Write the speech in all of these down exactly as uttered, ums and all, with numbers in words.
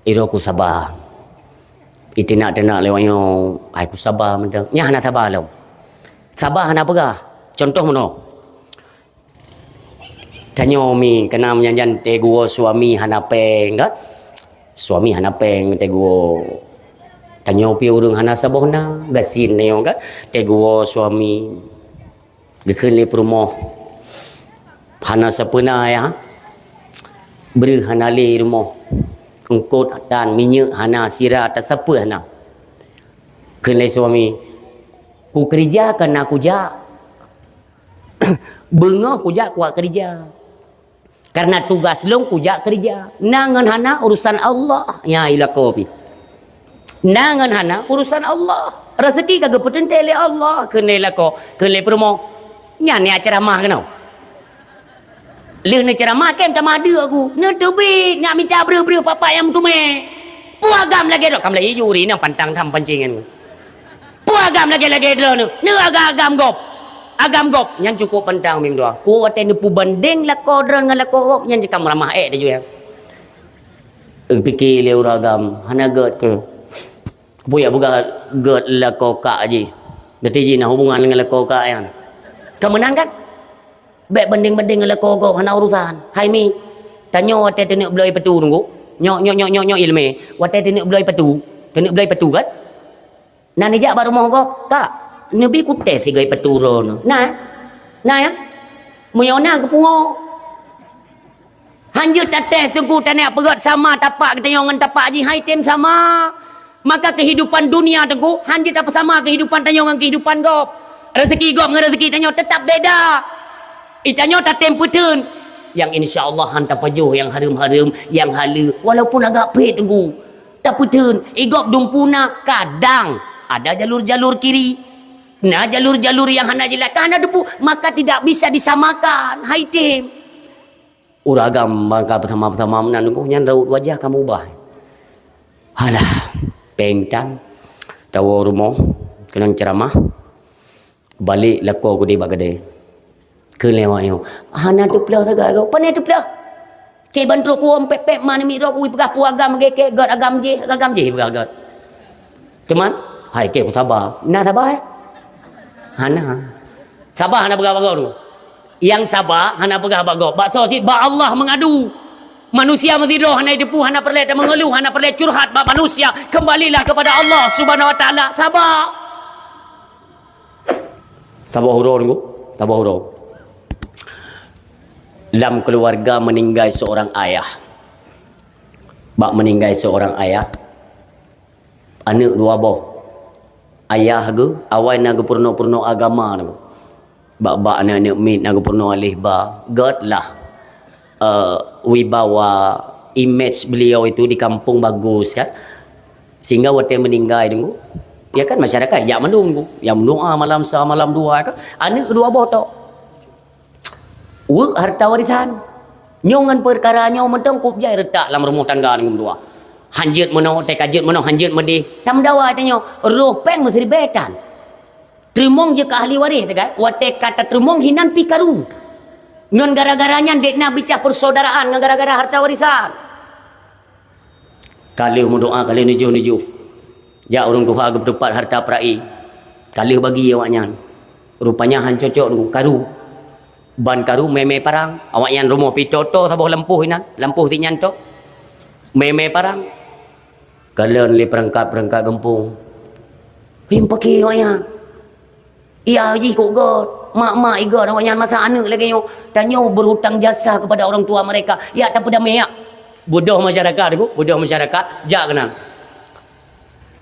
Iroe ku saba. Itinak-tinak lé wanyoe, ai ku saba mantong. Nyan hana saba lom. Saba hana peugah. Contoh meunoe. Tanyoe mi keunan nyan-nyan teguwoe suami hana péng kan? Suami hana péng teguwoe. Tanyoe pi ureuëng hana saboh na, gasien tanyoe kan? Teguwoe suami. Geukheun lé peurumoh, hana sapeue na ya, breueh hana lé rumoh, eungkot dan minyeuk hana, sira tasapeue hana. Kheun lé suami, "Kukeurija kana kujak, beungoh kujak kuat keurija." Karena tugas lôn kujak keurija. Na ngon hana urusan Allah. Nya ilako pi. Na ngon hana urusan Allah. Rezeki ka geupeuteuntée lé Allah. Kheun lé lako, kheun lé peurumoh. Nyan nyak ceramah keunoe. Lheueh neuceramah kem tamah deuk aku. Neuteubiet nyak mita breueh-breueh papa nyang meuteumé. Peue agam lagée droe. Ka meulayeue juri nyang pantang tham pancingan. Peue agam lagée-lagée droeneuh? Neu agam-agam gob. Agam gob. Nyan cukôp pantang mim dua. Ku watée neupeubandeng lakoe droeneuh ngon lakoe gob, nyan cit ka meuramah ék teuh jih. Pike lé ureuëng agam, hana gét keu. Peue jak peugah gét lakoe kak jih. Geuti jih na hubungan ngon lakoe kak nyan. Ka meunan kan? Bék bandeng-bandeng ngon lakoe gob, hana urusan. Hai mi, tanyoe watée teuneuk bloe patu teungku. Nyoe, nyoe, nyoe, nyoe, nyoe iéleumé. Watée teuneuk bloe patu, teuneuk bloe patu kan? Na neujak bak rumoh gob, "Kak, neubi kutéh sigoe patu droeneuh." Na? Na ya? Meunyoe na geupungo. Hanjeuet tatéh teungku, tanyoe peugét sama tapak geutanyoe ngon tapak jih, hai tem sama. Maka kehidupan dunia teungku, hanjeuet tapeusama kehidupan tanyoe ngon kehidupan gob. Rezeki gob ngon rezeki tanyoe tetap beda. Itanyoe tatem peuteun. Yang insya Allah han tapajoh yang hareuem-hareuem, yang haleue, walaupun agak phet teungku. Tapeuteun, igob dumpu na, kadang ada jalur-jalur kiri. Na jalur-jalur yang hana jelas, ka hana dumpu, maka tidak bisa disamakan. Hai tem. Ureuëng agam bangka beusama-beusama meunan teungku, nyan raut wajah ka mubah. Halah, péng tan. Tawoe rumoh, keunong ceramah. Balek lakoe ku di bak keudè. Kheun lé awak nyoe, "Hana teuplôh sagai gob." "Pane teuplôh?" "Cit ban trok kuwoe pép-pép ma namiet droe, kupeugah peue agam gét, gét agam jih, agam jih peugah gét." Teuma, hai keu peusaba. Na saba, eh? Hana. Saba hana peugah bak gob tu. Nyang saba hana peugah bak gob. Bak soe cit, bak Allah meungadu. Manusia meusidroe hana jiteupeue, hana peureulée tameungeuluh, hana peureulée curhat bak manusia. Kembalilah kepada Allah Subhanahu Wa Taala. Saba. Saboh uroe teungku, saboh uroe. Lam keuluwarga meuninggai seurang ayah. Bak meuninggai seurang ayah, aneuëk dua boh. Ayah geuh awai na geupeurunoe-peurunoe agama teungku. Bak-bak aneuëk-aneuëk miet na geupeurunoe alif ba. Gét lah, eh, wibawa, image beliau itu di kampung bagus kan. Sehingga watée meuninggai teungku, ya kan masyarakat jak mandum teungku. Nyang meudoa malam sa malam dua kan. Aneuëk dua boh tok. Weuek harta warisan. Nyoe ngon peukara nyoe mantong kup jai reutak lam rumoh tangga ngon dua. Hanjeuet meunoe, teuka jeuet meunoe, hanjeuet meudeh. Tameudawa tanyoe, roh péng meusiribée tan. Teurimong jeuet keu ahli waréh teuka, watée ka tateurimong hinan pih karu. Ngon gara-gara nyan dek na bicah persaudaraan ngon gara-gara harta warisan. Ka lheueh meudoa, ka lheueh nujoh-nujoh. Jak ureuëng tuha geupeutupat harta peura'i. Ka lheueh bagi awaknyan. Rupanya han cocok deungon karu. Ban karu mé-mé parang. Awaknyan rumoh pih toe-toe saboh lampôh inan. Lampôh si nyan toe. Mé-mé parang. Kalon lé peurangkat-peurangkat gampông. Him pakè awaknyan. Iya jih kok gét, mak-mak i gét awaknyan masa aneuëk lagée nyoe. Tanyoe berhutang jasa kepada orang tua mereka. Ya tapeudamé ya. Bodoh masyarakat ibu, bodoh masyarakat, jak keunan.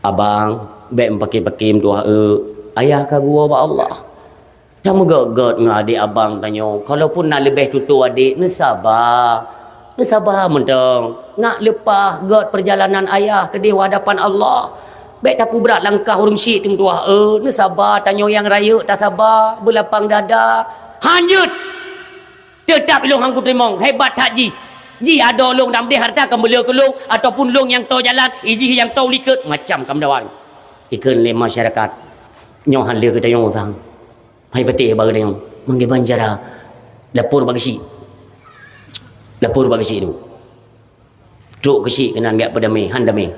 Abang, bék meupaké-paké meutuah eu, ayah ka geuwoe bak Allah. Tameugét-gét ngon adék abang tanyoe, kalaupun na leubeh tutoe adék, neusaba. Neusaba mantong, nak leupah gét peurjalanan ayah keudeh u hadapan Allah. Bék tapeubrat langkah ureuëng syiek teumeutuah, eh, neusaba, tanyoe nyang rayeuk tasaba, beulapang dada. Hanjeuet! Teutap ilông han kuteurimong, hebat that jih. Jih adoe lông dan deh harta keumeuleuek keu lông, ataupun lông nyang toe jalan, ijih nyang toe likot, macam kam dawan. Ikheun lé masyarakat, nyoe han lé geutanyoe sang. Hai patéh bak geutanyoe, mangkeubang cara lapor bak geuchik. Lapor bak geuchik tu. Trok keuchik keunan jak peudamé, han damé.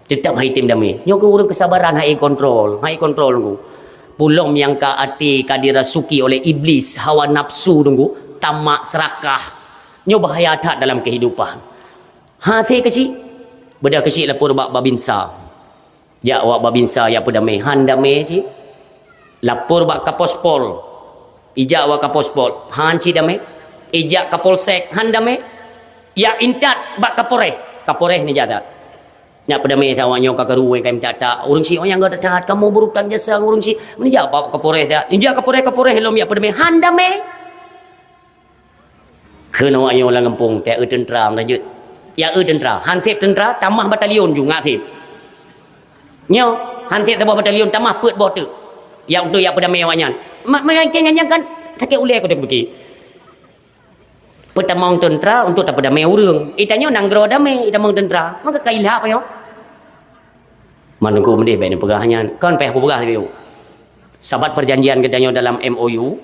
Teutap han item damé. Nyoe keuh ureuëng keusabaran han ikontrol, han ikontrol nyoe. Peue lom nyang ka até ka dirasuki oleh iblis, hawa nafsu nyoe keuh, tamak, serakah. Nyoe bahaya that dalam kehidupan. Hase keuchik, beudôh keuchik lapor bak babinsa. Jak awak babinsa jak peudamé, han damé cit. Lapor bak Kapospol. Ijak awak Kapospol, han cit damé. Ijak Kapolsek, han damé. Jak intat bak Kapolres. Kapolres neujak that. Jak peudamé awak nyoe ka karu, ka minta that. Ureuëng chik nyang gata that, kamoe beurutang jasa ngon ureuëng chik. Meunijak bak Kapolres that. Ijak Kapolres, Kapolres lom jak peudamé, han damé. Kheun awak nyoe lam gampông, "Teu eu teuntra meulanjut." Ya eu teuntra, han sép teuntra, tamah batalion ju ngat sép. Nyoe, han sép saboh batalion, tamah peuet boh teuk. Ya untuk ya peudamé awak nyan. Ma-, ma-, kan, kan, kan, sakét ulée keu teupike. Peutamong teuntra untuk tapeudamé ureuëng. Itanyoe nanggroe damé, itamong teuntra. Maka ka ilhak nyoe. Man Teungku meudeh bék neupeugah nyan. Kon payah peugah lé. Sabat perjanjian geutanyoe dalam M O U,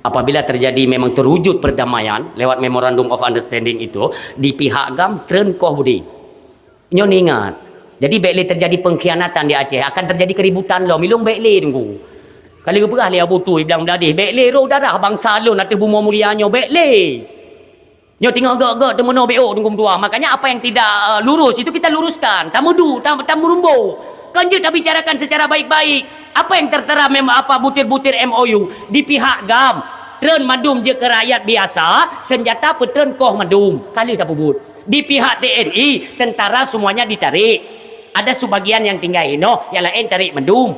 apabila terjadi memang terwujud perdamaian lewat Memorandum of Understanding itu, di pihak GAM treun koh budi. Nyoe ingat. Jadi bék lé terjadi pengkhianatan di Aceh, akan terjadi keributan lom. Ilong bék lé Teungku. Ka lheueh geupeugah lé Abu Tui bilang meudadeh, bék lé roh darah bansa lôn ateueh bumoe mulia nyoe, bék lé. Nyoe teungoh gok-gok teumeunoe B O Teungku meutuah. Makanya apa yang tidak, eh, lurus itu kita luruskan. Tameudu, tam-, tameurumbo. Kan jeuet tabicarakan secara baik-baik. Apa yang tertera mem-, apa butir-butir M O U di pihak GAM. Treun mandum jeuet keu rakyat biasa, senjata peutreun koh mandum. Ka lheueh tapeubuet. Di pihak T N I, tentara semuanya ditarik. Ada sebagian yang tinggai inoe, yang laén tarik mandum.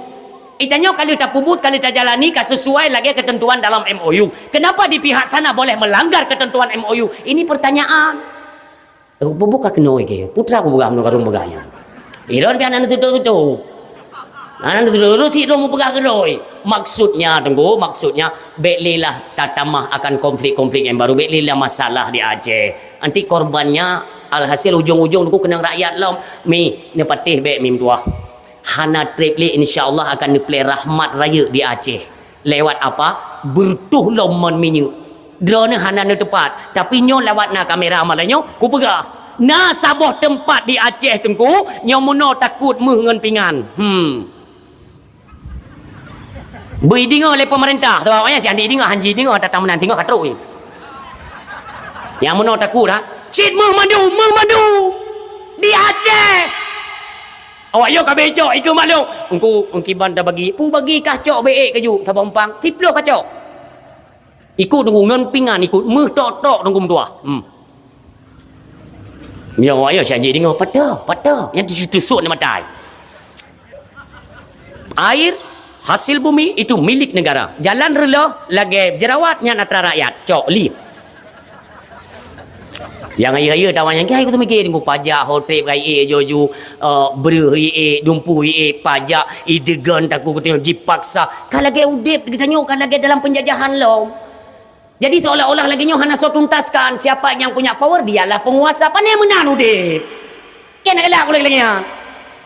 Itanyoe ka lheueh tapeubuet, ka lheueh tajalani ka sesuai lagée ketentuan dalam M O U. Kenapa di pihak sana boleh melanggar ketentuan M O U? Ini pertanyaan. Bubuka keunoe ke, putra ku peugah meunoe karung peugah nyan. Ilôn pih hana neututoe-tutoe. Hana neututoe-tutoe, si droe mupeugah keudroe. Maksudnya, Teungku, maksudnya, bék lé lah tatamah akan konflik-konflik yang baru, bék lé lah masalah di Aceh. Nanti korbannya, alhasil ujung-ujung Teungku keunong rakyat lom. Mi, neupatéh bék mi meutuah. Hana treb lé, insya Allah akan neuplé rahmat rayeuk di Aceh. Lewat apa? Beureutoh lom mon minyeuk. Droeneuh hana neuteupat, tapi nyoe lewat na kamera malam nyoe, kupeugah. Na saboh teumpat di Aceh Teungku, nyoe meunoe takot méuh ngon pingan. Hmm. Beu ideungoe lé pemerintah, sabab awaknyan si hana ideungoe, hanji ideungoe, tatang meunan singoh ka trok. Nyang meunoe takot, ha? Cit méuh mandum, méuh mandum. Di Aceh. Awak yo ka becok ikeu maklum. Engku, engki ban tabagi. Pu bagi kah cok be ék keujok saboh umpang. Siploh kah cok. Ikut Teungku ngon pingan ikut meuh tok-tok Teungku meutuah. Hmm. Ya, awak yo siat jih deungoe, patah, patah. Nyang tusuk-tusuk ni matai. Air hasil bumi itu milik negara. Jalan reuloh lagée jerawat nyan atra rakyat. Cok li. Nyang rayeuk-rayeuk tawa nyan, hai kuteumiké Teungku pajak, hotrép, gai ék, joju, eh, breuh ék, dumpu ék, pajak, ideugon taku geutanyoe jipaksa. Ka lagée udép geutanyoe, ka lagée dalam penjajahan lom. Jadi seolah-olah lagée nyoe hana soe tuntaskan, siapa yang punya power, dialah penguasa. Pane meunan udép. Kena galak ulée lagée nyan.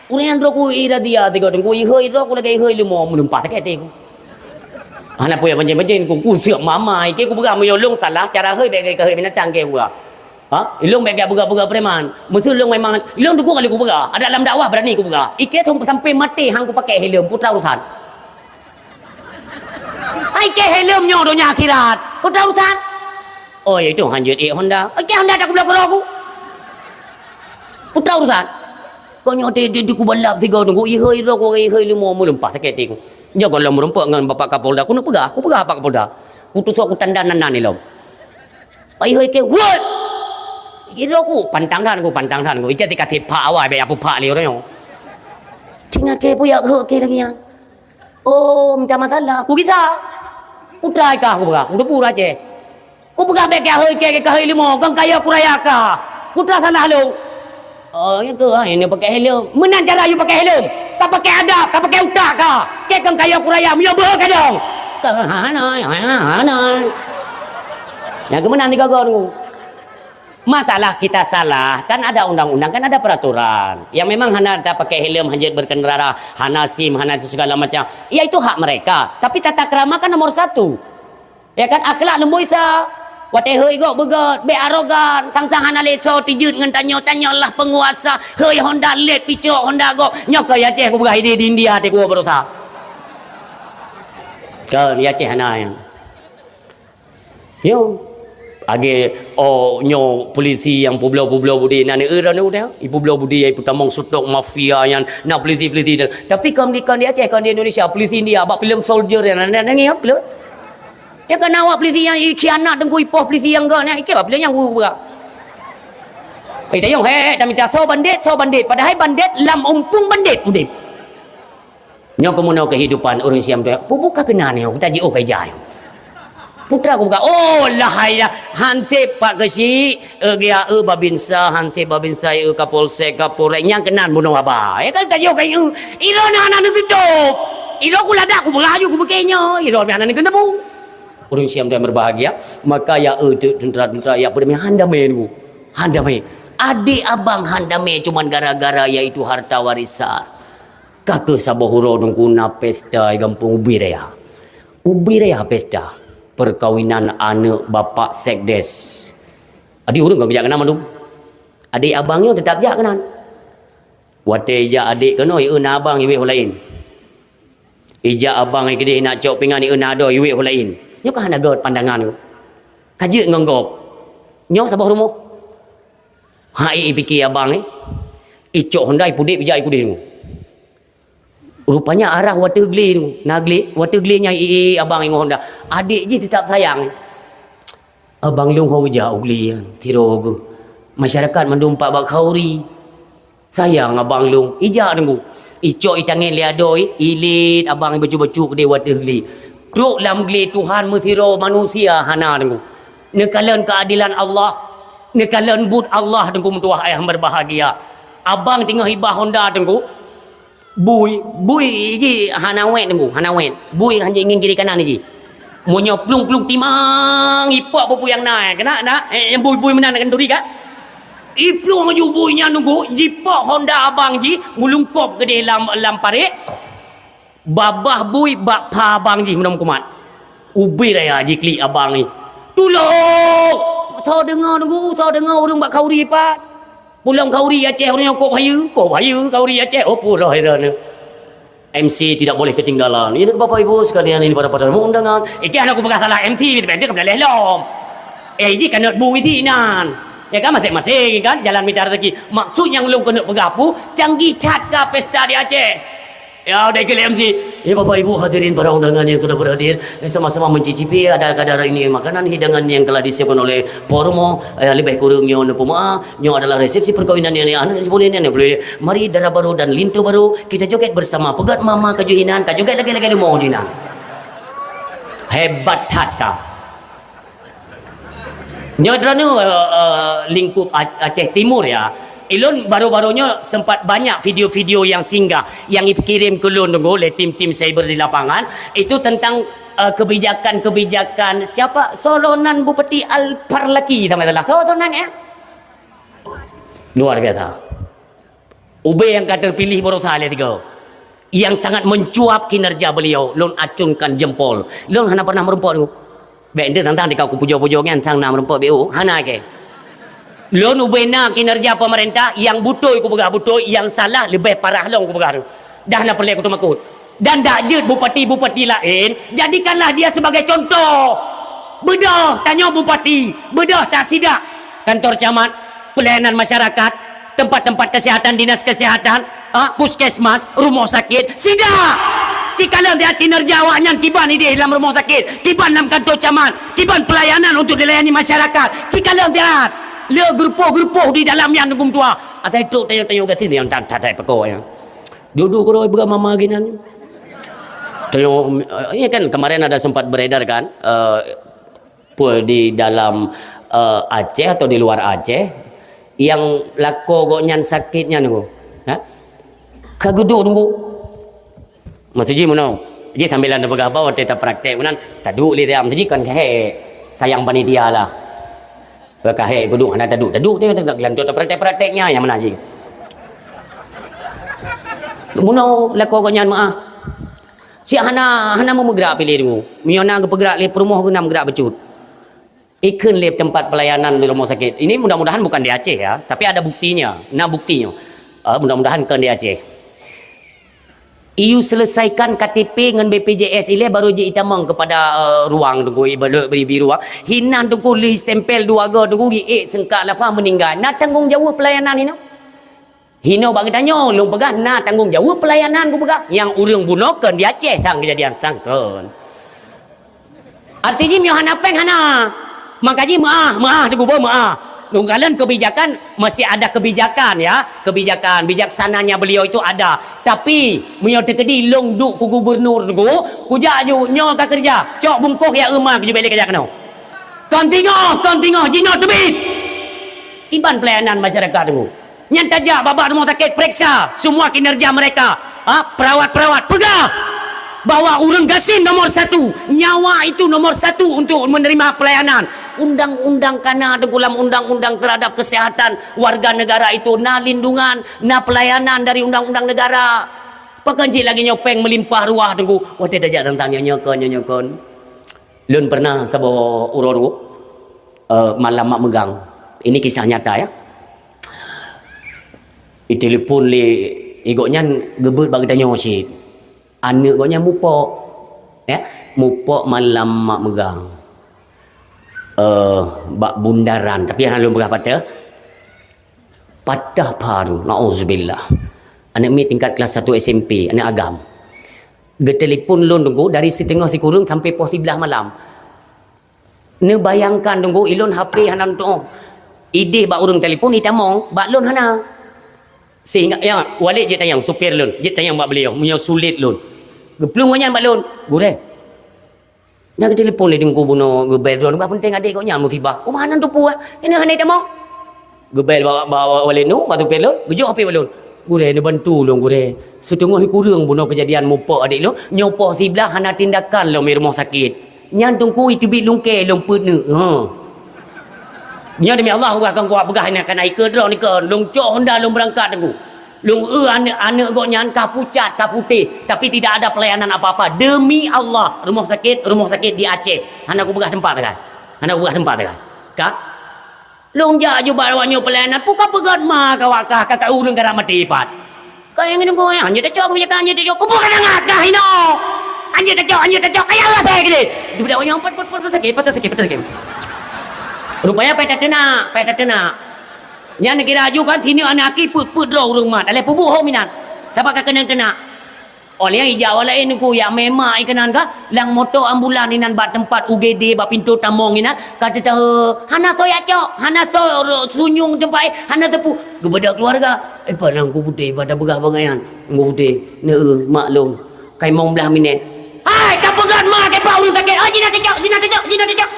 Ureuëng nyang droe ku ira dia tiga Teungku, ihôi droe ku lagée ihôi leumo, meunumpah sakét até ku. Hana payah banjén-banjén ku, ku siap mama, ike ku peugah meunyoe lôn salah, cara hôi bék keu hôi binatang ke ku peugah. Ha? Ilôn bék gak peugah-peugah preman. Meuseu lôn memang, ilôn teungku kali ku peugah, ada lam dakwah berani ku peugah. Ike sam-, sampai maté hang ku pakai helm, putra urusan. Hai ke helm nyoe donya akhirat. Putra urusan. Oh, ya itu hanjeuet ék Honda. Oke, Honda tak kubloh keroh ku. Putra urusan. Kau nyoe di, di, di kubalap tiga Teungku, ihoi roh ku, ihoi limo meulumpah sakét até ku. Nyoe kalau meureumpok ngon Bapak Kapolda, ku nak peugah, ku peugah Pak Kapolda. Ku tusok ku tanda nan-nan ilom. Ihoi ke, wot! Iro ku, pantang dan ku, pantang dan ku. Ija dikasih pak awai, baik apa pak liur nyoe. Tinggal ke puyak gehok ke lagi nyan. Oh, minta masalah. Ku gisa. Putra kah ku peugah. Ku teupeu Aceh. Ku peugah bék keu hôi kèe keu hôi limo, kon kayèe ku raya kah. Putra salah lôn. Oh, nyang keuh, ha, ini pakai helm. Meunan cara you pakai helm. Ka pakai adab, ka pakai utak kah. Kèe kon kayèe ku raya, meunyoe beuhe kadang. Ka hana, hana, hana. Nyang keuh meunan tiga go nunggu. Masalah kita salah, kan ada undang-undang, kan ada peraturan. Yang memang hana ta pakai helm, hanjeuet berkendara, hana SIM, hana itu segala macam. Ya, itu hak mereka. Tapi tata krama kan nomor satu. Ya kan? Akhlak nombor isa. Watée hôi gob beugét, bék arogan, sang-sang hana lé soe tijeuet ngon tanyoe, tanyoe lah peunguasa. Hôi Honda lét picok Honda gob. Nyoe keu Aceh kupeugah idéh di India teuh kuwoe baroesa. Kan di Aceh hana nyang. Nyoe. Age, oh, nyoe polisi nyang peubloe-peubloe budi nan, eh, droeneuh deh. Ipeubloe budi, ipeutamong stok mafia nyan. Na polisi-polisi dan. Tapi kon di, kon di Aceh, kon di Indonesia, polisi India, bak filem Soldier nyan, na, na, na, na, na, Ya kan awak polisi nyang khianat teungku ipoh polisi nyang gét nyan, ikeu bah polisi nyang gura-gura. Eh, tayong, hei, hei, tamita soe bandét, soe bandét. Padahai bandét lam umpung bandét udép. Nyoe keuh meunoe kehidupan ureueng siam tu. Peue buka keunan nyoe, kita jiôh keujai. Putra kubuka, oh, lah hai dah. Hansép Pak Keuchik, eh, geujak, eh, Babinsa, Hansép Babinsa, eh, Kapolsek, Kapolres, nyang keunan bunoe haba. Ya kan, tayoh kai, eh, iro na, na, na tutup. Iro kuladak kubeuraju kubeuke nyoe, iro na, na, na keuneubung. Ureueng siam dan berbahagia, maka ya, eh, te-, teuntara-teuntara ya peudamai han damai nunggu. Han damai. Adik abang han damai cuman gara-gara yaitu harta warisan. Ka keuh saboh uroe nunggu na pesta di gampông ubit raya. Ubit raya pesta perkawinan aneuk bapak sekdes. Adik ureueng ka geujak keunan mandum. Adik abang nyoe teutap jak keunan. Watée ijak adik keunoe, ieu na abang iweh laén. Ijak abang keudeh nak cok pingan, ieu na adoe iweh laén. Nyoe ka hana göt pandangan nyoe. Ka jeuet ngon gob. Nyoe saboh rumoh. Ha, i, ipike abang, eh. Icok Honda, ipudép, ijak ikudeh nyoe. Rupanya arah wateuh glé nyoe. Na glé, wateuh glé nyan, i, i, abang ingoh Honda. Adik jih teutap sayang. Abang lôn ho geujak u glé nyan, tiroe geuh. Masyarakat mandum pat bak khauri. Sayang abang lôn, ijak teungku. Icok itangén lé adoe, ilét abang bacut-bacut keudeh wateuh glé. Trok lam glé Tuhan meusidroe manusia hana teungku. Neukalon keuadilan Allah, neukalon buet Allah teungku meutuwah ayah berbahagia. Abang teungoh iba Honda teungku, Bui, bui jih hana wet teungku, hana wet. Bui hana ingin kiri kanan jih. Meunyoe plueng-plueng timang, ipok bui-bui nyang na, keunan na, eh, nyang bui-bui meunan akan turi ka. Iplueng laju bui nyan teungku, jipok Honda abang jih, meulungkop keudeh lam, lam parék. Babah bui bak pha abang jih meunan meukumat. Ubit raya jiklik abang jih. Tulông! Soe deungoe teungku, soe deungoe ureueng bak khauri pat. Pulang khauri Aceh, ureueng nyoe kok bayeue, kok bayeue khauri Aceh, oh, pura heran. M C tidak boleh ketinggalan. Ini Bapak Ibu sekalian, ini para, para undangan. Ikeu hana kupeugah salah M C, beda-beda keubeuleh lom. Eh, jih kanot bui jih nan. Ya kan, masing-masing kan, jalan mita rezeki. Maksud nyang lôn keuneuk peugah pu, canggih that ka pesta di Aceh. Ya, udah ikut M C. Ya, Bapak Ibu hadirin para undangan yang sudah berhadir, sama-sama mencicipi ada kadar ini makanan hidangan yang telah disiapkan oleh Pormo. Eh, lebih kurang nyoe neupeumaaf. Nyoe adalah resepsi perkawinan yang aneuk boleh ni boleh. Mari dara baru dan linto baru kita joget bersama. Peugöt mama kaju hinan, ka joget lagi-lagi leumo kaju hinan. Hebat that ka. Nyoe droeneuh, eh, eh, lingkup A-, Aceh Timur ya. Ilôn baru-baru nyoe sempat banyak video-video yang singgah yang dikirim ke lôn dulu oleh tim-tim cyber di lapangan. Itu tentang, eh, kebijakan-kebijakan siapa? Solonan Bupati Al-Parlaki sama salah. So, so nang, eh? Luar biasa. Ubé nyang ka terpilih baroesa lé tiga. Yang sangat mencuap kinerja beliau, lôn acunkan jempol. Lôn hana pernah meureumpok nyoe. Bék ente tang-tang dikau kupujoe-pujoe nyan sang na meureumpok B O, hana ke. Lôn ubé na kinerja pemerintah yang beutôi kupeugah beutôi, yang salah leubeh parah lom kupeugah tu. Dah na peureulée kuteumakot. Dan dak jeuet bupati-bupati laén, jadikanlah dia sebagai contoh. Beudôh, tanyoe bupati, beudôh tasidak. Kantor camat, pelayanan masyarakat, tempat-tempat kesehatan, dinas kesehatan, ah, puskesmas, rumah sakit, sidak. Cikalon siat kinerja awak nyan kiban idéh lam rumah sakit, kiban lam kantor camat, kiban pelayanan untuk dilayani masyarakat. Cikalon siat. Le geurupoh-geurupoh di dalam nyan teungku meutuah. Asai trok tanyoe-tanyoe gasien nyang tan-, tan-, tan pekok nyan. Dudu keudroe beuga mama ginan. Tengok, eh, ini kan kemarin ada sempat beredar kan, eh, pue di dalam, eh, Aceh atau di luar Aceh yang lakoe gobnyan sakit nyan tu. Ha? Ka geuduek teungku. Maksud jih meunoe. Jih sambilan tapeugah bah watée tapraktek meunan, taduek lé tiam. Maksud jih kon keuhai sayang panitia lah. Ka keuhai peuduek hana taduek, taduek teuh, teuh, teuh, lantot praktek-praktek nyan nyang meunan jih. Meunoe lakoe gobnyan meuah. Siat hana, hana meugerak piléh teungku. Meunyoe na geupeugrak lé peurumoh geuh na meugerak bacut. Ikheun lé teumpat pelayanan di rumah sakit. Ini mudah-mudahan bukan di Aceh ya, tapi ada buktinya. Nah buktinya. Uh, mudah-mudahan bukan di Aceh. Iyu selesaikan K T P ngon B P J S ilée baru jitamong kepada uh, ruang tunggu ibadat beri ruang. Hinan tunggu li stempel dua ga tunggu giek sengkak lapa meninggal. Nah tanggung jawab pelayanan ini. Hino bak geutanyoe, lôn peugah na tanggong jaweueb peulayanan kupeugah. Nyang ureuëng bunoe kon di Aceh sang keujadian sang kon. Arti jih meunyoe hana péng hana. Maka jih meuáh, meuáh teuguboh meuáh. Lôn kalon kebijakan masih ada kebijakan ya, kebijakan bijaksananya beliau itu ada. Tapi meunyoe teukeudi lôn duek keu gubernur teungku, kujak ju nyoe ka keureuja, cok bungkôh ya euma keujubelé keujak keunoe. Kon singoh, kon singoh jinoe teubiet. Kiban peulayanan masyarakat teungku. Nyan tajak bak-bak rumoh sakét, peuriksa semua kinerja mereka. Ha, perawat-perawat, peugah bahwa ureuëng gasien nomor satu, nyawa itu nomor satu untuk menerima pelayanan. Undang-undang kana teugulam undang-undang terhadap kesehatan warga negara itu na lindungan, na pelayanan dari undang-undang negara. Pakon cit lagi nyoe péng meulimpah ruah teungku. Watée tajak teuntang nyoe nyoe kon, nyoe nyoe kon. Lôn pernah saboh uroe teungku, eh, malam mak meugang. Ini kisah nyata ya. Itelepon lé igok nyan geubeuet bak geutanyoe cit. Aneuëk gok nyan mupok. Ya, mupok malam mak meugang. Eh, bak bundaran, tapi hana lôn peugah patéh. Patah pha, naudzubillah. Aneuëk miet tingkat kelas satu S M P, aneuëk agam. Geutelepon lôn teungku dari siteungoh sikureueng sampai poh siblaih malam. Neubayangkan teungku, ilôn H P hana meutuoh. Ideh bak ureuëng telepon itamong, bak lôn hana. Sehingga ya, Walid jeuet tanyong, supir lôn, jeuet tanyong bak beliau, meunyoe sulet lôn. Geuplueng gobnyan bak lôn, "Gurée, na geutelepon lé teungku bunoe geubel droe, bah peunteng adék gobnyan musibah." "Uma hana teupeu, eh, keuneuk hana itamong." Geubel bak, bak, bak Walid nu, bak supir lôn, geujok H P bak lôn. "Gurée, neubantu lôn, Gurée. Siteungoh sikureueng bunoe keujadian mupok adék lôn, nyoe poh siblaih hana tindakan lom i rumoh sakét. Nyan teungku iteubiet lungkée lôn peuet neuk." Ha. Nyoe demi Allah, ubah kong kuat peugah nyan kana ikeue droe nikeue, lôn cok honda lôn beurangkat teungku. Lôn eu aneuëk-aneuëk gobnyan ka pucat, ka putéh, tapi tidak ada pelayanan apa-apa. Demi Allah, rumoh sakét, rumoh sakét di Aceh. Hana kupeugah teumpat sagai. Hana kupeugah teumpat sagai. Ka Lôn jak ju bak awak nyoe peulayanan, peue ka peugöt ma ka awak kah, ka, ka ureueng karap maté pat. Ka nyang nunggu nyan, hanjeuet tacok, hanjeuet tacok, kupeue ka nangak kah inoe? Hanjeuet tacok, hanjeuet tacok, kaya Allah saya gede. Daripada awak nyoe, pat, pat, pat, pat, sakét, pat, sakét, pat, sakét. Rupanya payah tateunak, payah tateunak. Nyan kira aju kan, sini aneuk aki peuet-peuet droe ureueng mat, alah peubuet ho minan. Sabab ka keunong teunak. Óh lheueh ijak awak laén nunggu, yak meumat ikeunan ka, lam moto ambulan inan bak teumpat U G D bak pintoe tamong inan, ka teutahe, hana soe yak cok, hana soe ro-, sunyueng teumpat, hana sapeue. Geubeudôh keuluwarga, "Eh, pat na Teungku Putéh, pat tapeugah bangai nyan, Teungku Putéh, neu-eu, maklum, kaimong blah minét." "Hai, ka peugöt ma keu pat ureueng sakét, oh, jinak tacok, jinak tacok, jinak tacok."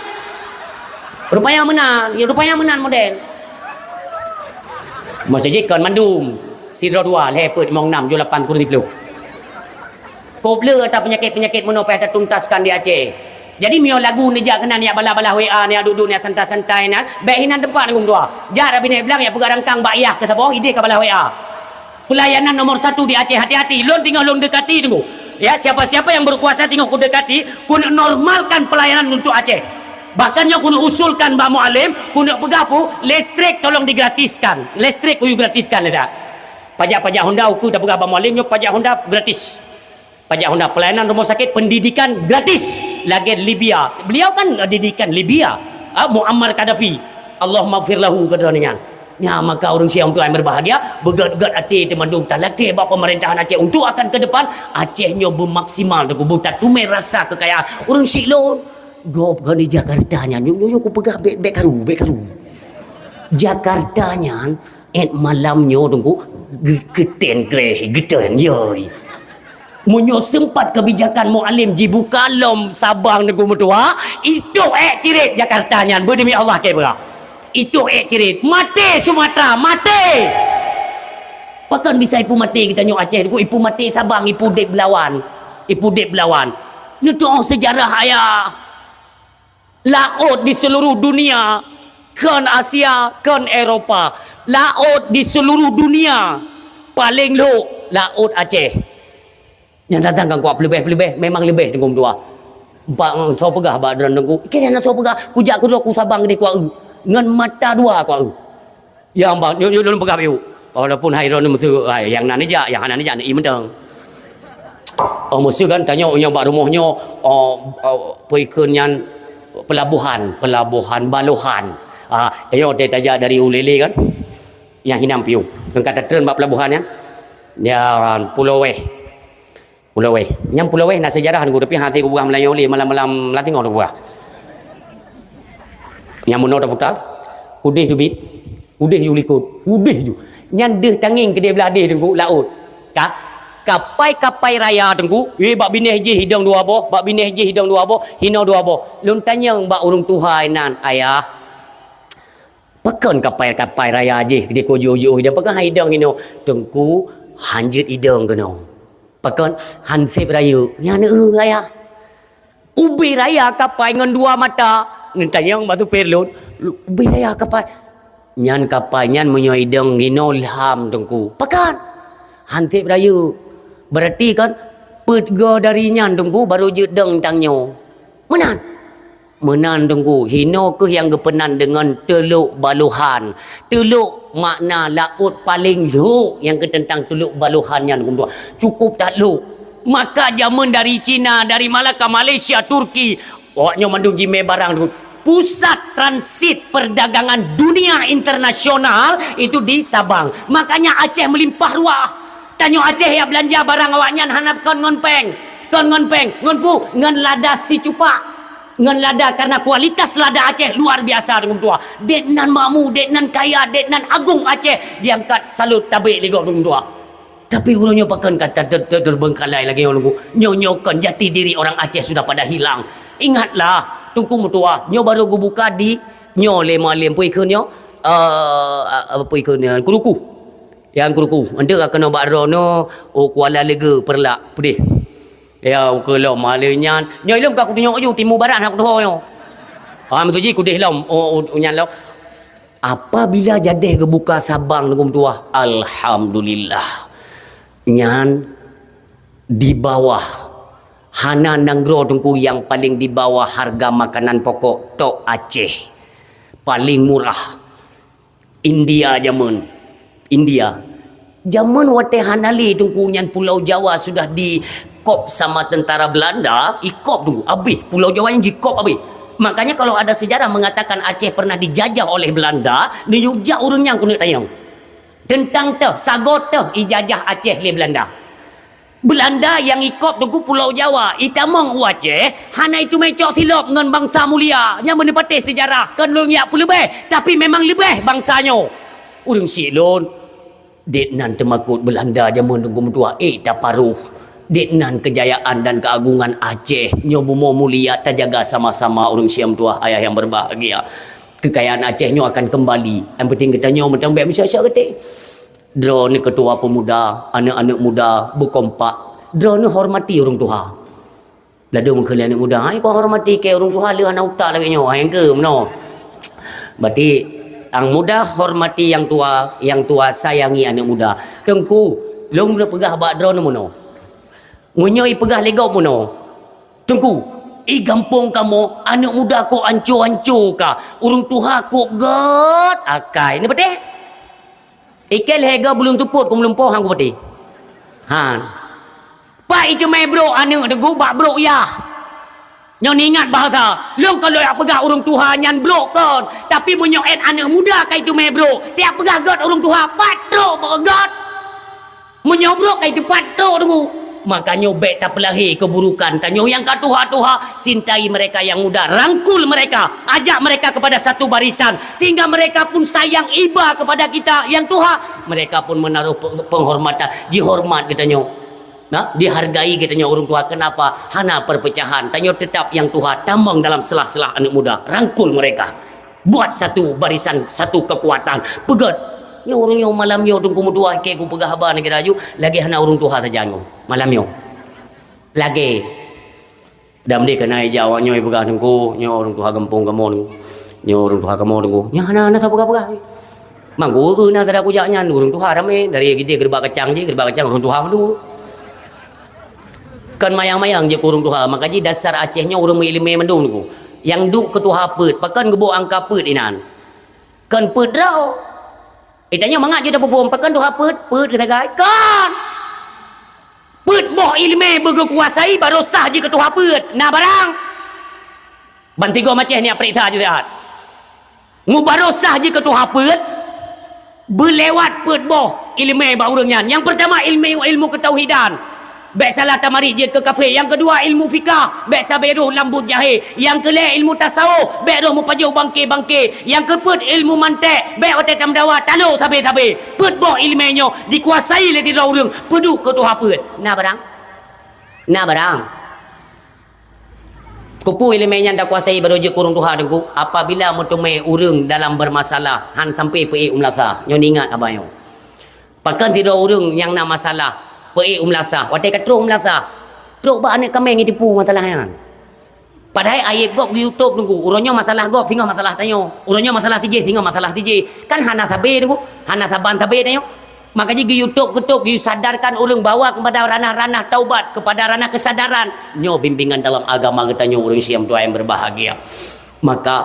Rupanya meunan, rupanya meunan model. Masa jih kon mandum. Sidroe dua, lhèe peuet, limong nam, tujoh lapan, kureueng siplôh. Kôp le ata peunyakét-peunyakét meunoe payah tatuntaskan di Aceh. Jadi, meunyoe lagu neujak keunan, neujak balah-balah W A, neujak duek-duek, neujak santai-santai nyan, bèk hinan teumpat Teungku meutuah. Jak Rabinek Blang, jak peugah rangkang bak yah keu saboh, idéh ka balah W A. Pelayanan nomor satu di Aceh, hati-hati. Lôn teungoh lôn dekati Teungku. Ya, siapa-siapa yang berkuasa teungoh kudekati, keuneuk normalkan pelayanan untuk Aceh. Bahkan nyoe keuneuk usulkan bak Mualem, keuneuk peugah pu, listrik tolong digratiskan. Listrik kuyue gratiskan, ya tak? Pajak-pajak honda ukeue tapeugah bak Mualem, nyoe pajak honda gratis. Pajak honda, pelayanan rumah sakit, pendidikan gratis. Lagèe Libya. Beliau kan, eh, didikan Libya. Ah, Muammar Gaddafi. Allahummaghfir lahu, kata nyan. Nya, maka ureueng syiah untuk yang berbahagia, beugöt-göt até teumandum talakèe bak pemerintahan Aceh untuk akan ke depan, Aceh nyoe beumaksimal Teungku, beutateumé rasa kekayaan. Ureueng syiek lôn, gob kon di Jakarta nyan, nyoe, nyoe, nyoe kupeugah bèk, bèk karu, bèk karu. Jakarta nyan, èt malam nyoe Teungku, ge-, geutén greh, geutén yoi. Meunyoe seumpat kebijakan Mualem jibuka lom Sabang Teungku meutuah, itôh èk cirét Jakarta nyan, beudemi Allah kèe peugah. Itôh èk cirét, maté Sumatra, maté! Pakon bisa ipeumaté geutanyoe Aceh, Teungku, ipeumaté Sabang, ipudép belawan, ipudép belawan. Neutu'oh sejarah ayah. Laôt di seluruh dunia, kon Asia, kon Eropa. Laôt di seluruh dunia, paleng lhok laôt Aceh. Nyang datang kan kuat peuleubeh-peuleubeh, memang leubeh Teungku meutuah. Empat, soe peugah bak droeneuh Teungku? Ikei hana soe peugah, kujak keudroe ku Sabang keudeh kueu. Ngon mata dua kueu. Ya, bah, nyoe, nyoe lôn peugah bacut. Walaupun hai droeneuh meuseu, hai, nyang na neujak, nyang hana neujak, neuié mantong. Oh, meuseu kan, tanyoe nyang bak rumoh nyoe, oh, oh, peue kheun nyan, pelabuhan, pelabuhan Balohan. Ah, tanyoe watèe tajak dari Ulèe kan, nyang hinan piôh. Kan ka tatreun bak pelabuhan nyan. Nyan Pulo Weh. Pulo Weh. Nyan Pulo Weh na seujarah Teungku, tapi hase kupeugah Meulayu lé malam-malam lam teungoh tapeugah. Nyang meunoe taputa, udeh teubiet, udeh ju likot, udeh ju. Nyan deuh tangieng keudeh blah deh Teungku, laôt. Ka, kapai-kapai raya Teungku, weh bak binéh jih idong dua boh, bak binéh jih idong dua boh, hinoe dua boh. Lôn tanyong bak ureueng tuha inan, "Ayah, pakon kapai-kapai raya jih di kujôh-jôh idong, pakon han idong hinoe?" "Teungku, han jeuet idong keunoe." "Pakon?" "Han sép rayeuk." "Nyan eu, Ayah." "Ubé raya kapai ngon dua mata?" Neutanyong bak supir lôn. "Ubé raya kapai?" "Nyan kapai nyan meunyoe idong hinoe lham Teungku." "Pakon?" "Han sép rayeuk." "Berarti kan peuet goe dari nyan Teungku barô jeuet dong tanyoe." "Meunan." "Meunan Teungku, hinoe kheueh nyang geupeunan deungon Teulok Balohan." Teulok makna laôt paleng lhok, nyang keuh teuntang Teulok Balohan nyan Teungku meutuah. Cukup that lhok. Maka jameun dari Cina, dari Malaka, Malaysia, Turki, awaknyoe mandum jimè barang Teungku. Pusat transit perdagangan dunia internasional itu di Sabang. Makanya Aceh meulimpah ruah. Tanyoe Aceh jak beulanja barang awaknyan hana kon ngon péng. Kon ngon péng. Ngon peue? Ngon lada sicupak. Ngon lada, karena kualitas lada Aceh luar biasa, Teungku meutuah. Dek nan makmu, dek nan kaya, dek nan agong Aceh, diangkat salut tabek lé gob, Teungku meutuah. Tapi uroe nyoe pakon ka ta-, ta-, ta-, terbengkalai lagèe nyoe, Teungku. Nyoe, nyoe kon jati diri orang Aceh sudah pada hilang. Ingatlah, Teungku meutuah, nyoe barô geubuka di, nyoe lé Mualem, peue kheun nyoe? Eh, apa peue kheun nyoe? Kuruku. Nyang Kuruku. Enteuk ka keunoe bak droeneuh, oh, Kuala Lege, Peureulak, peudeh. Ya, ukeue lom, malée nyan. Nyoe ilôn ka kutunyok aju, timu barat hana kutuho nyoe. Ha, meutuji kudeh lom, u, u, u nyan lom. Apabila jadeh geubuka Sabang, Teungku meutuah, alhamdulillah. Nyan di bawah, hana nanggroe Teungku nyang paleng di bawah harga makanan pokok, tok Aceh. Paleng murah. India jameun. India. Jameun watée hana lé Teungku nyan Pulau Jawa sudah dikop sama tentara Belanda, ikop Teungku, abéh. Pulau Jawa nyan jikop abéh. Makanya kalau ada sejarah mengatakan Aceh pernah dijajah oleh Belanda, neuyue jak ureuëng nyan keuneuk tanyong. Teuntang teuh, sagoe teuh ijajah Aceh lé Belanda. Belanda nyang ikop Teungku Pulau Jawa, itamong u Aceh, hana iteumé cok silop ngon bansa mulia. Nyan meuneupatéh seujarah, kon lôn jak peuleubeh, tapi memang leubeh bansa nyoe. Ureuëng syiek lôn, dek nan teumakot Belanda jameun Teungku meutuah, eh, taparoh. Dek nan keujayaan dan keuagongan Aceh, nyoe bumoe mulia tajaga sama-sama ureuëng syiek meutuah ayah nyang berbahagia. Keukayaan Aceh nyoe akan keumbali. Nyang penting geutanyoe meuteumé bèk meusyok-syok geuté. Droeneuh keutua peumuda, aneuëk-aneuëk muda beukompak. Droeneuh hormati ureuëng tuha. Ladôm keu lé aneuëk muda, hai kau hormati keu ureuëng tuha lheueh hana utak lagée nyoe, hai nyang keu meunoe. Berarti nyang muda hormati nyang tua, nyang tua sayangi aneuëk muda. Teungku, lôn peugah bak droeneuh meunoe. Meunyoe ipeugah lé gob meunoe, "Teungku, i gampông kamoe aneuëk muda kok anco-anco ka, ureuëng tuha kok gét akai." Neupatéh? Ikei lhée goe buleueng teupot keu meulumpoe han kupatéh. Han. Pat iteumé brok aneuëk Teungku bak brok yah. Nyoe neuingat bahasa, lôn kon lôn jak peugah ureuëng tuha nyan brok kon, tapi meunyoe ét aneuëk muda ka iteumé brok, tajak peugah gét ureuëng tuha, pat trok gét. Meunyoe brok ka iteupat trok Teungku. Makanya bèk tapeulahé keuburukan. Tanyoe nyang ka tuha-tuha, cintai mereka yang muda, rangkul mereka, ajak mereka kepada satu barisan, sehingga mereka pun sayang iba kepada kita yang tuha. Mereka pun menaruh pe-, penghormatan, jihormat geutanyoe. Nah, dihargai geutanyoe ureuëng tuha. Kenapa? Hana perpecahan. Tanyoe tetap nyang tuha, tamong dalam sela-sela aneuëk muda, rangkul mereka. Buat satu barisan, satu kekuatan. Peugét. Nyoe ureuëng nyoe malam nyoe Teungku meutuah, keu kupeugah haba nanggroe aju, lagée hana ureuëng tuha sajan nyoe. Malam nyoe. Lagée. Dan deh keunan ija awak nyoe peugah Teungku, nyoe ureuëng tuha gampông kamoe Teungku. Nyoe ureuëng tuha kamoe Teungku. Nyoe hana, hana sapeugah-peugah. Mangko na tada kujak nyan ureuëng tuha ramé, dari gideh geureubak kacang jih, geureubak kacang ureuëng tuha mandum. Kon mayang-mayang jeuet keu ureuëng tuha, maka jih dasar Aceh nyoe ureuëng meuileumé mandum Teungku. Nyang duek keu tuha peuet, pakon geuboh angka peuet inan. Kon peuet droe. Eh, tanyoe mangat jeuet tapeuphom, pakon tuha peuet, peuet geusagai. Kon! Peuet boh ileumé beugeukuasai baroe sah jeuet keu tuha peuet. Na barang? Ban sigoe maceh nyak peuriksa jih siat. Ngon baroe sah jeuet keu tuha peuet, beulewat peuet boh ileumé bak ureuëng nyan. Nyang peurtama ilmu, ilmu keutauhidan. Bék salah tamarit jeuet keu kafé. Nyang keudua ilmu fikah, bék sabé roh lam buet jahé. Nyang keulhée ilmu tasawuf, bék roh meupajoh bangké-bangké. Nyang keupeuet ilmu mantek, bék watée tameudawa talo sabé-sabé. Peuet boh ileumé nyoe dikuasai lé sidroe ureuëng, peuduek keu tuha peuet. Na barang? Na barang? Keupeue ileumé nyan takuasai baroe jeuet keu ureuëng tuha Teungku? Apabila meuteumé ureuëng dalam beurmasalah, han sampai peuék u meulasah. Nyoe ingat haba nyoe. Pakon sidroe ureuëng nyang na masalah, peuék u meulasah. Watée ka troh u meulasah, trok bak aneuëk kaméng jiteupeue masalah nyan. Padahai aéb gob geu-YouTube Teungku. Uroe nyoe masalah gob, singoh masalah tanyoe. Uroe nyoe masalah sijih, singoh masalah sijih. Kan hana sabé Teungku, hana saban sabé tanyoe. Maka jih geu-YouTube, geu-YouTube, geusadarkan ureuëng bawa kepada ranah-ranah taubat, kepada ranah kesadaran. Nyoe bimbingan dalam agama geutanyoe ureuëng Syiah meutuah nyang berbahagia. Maka,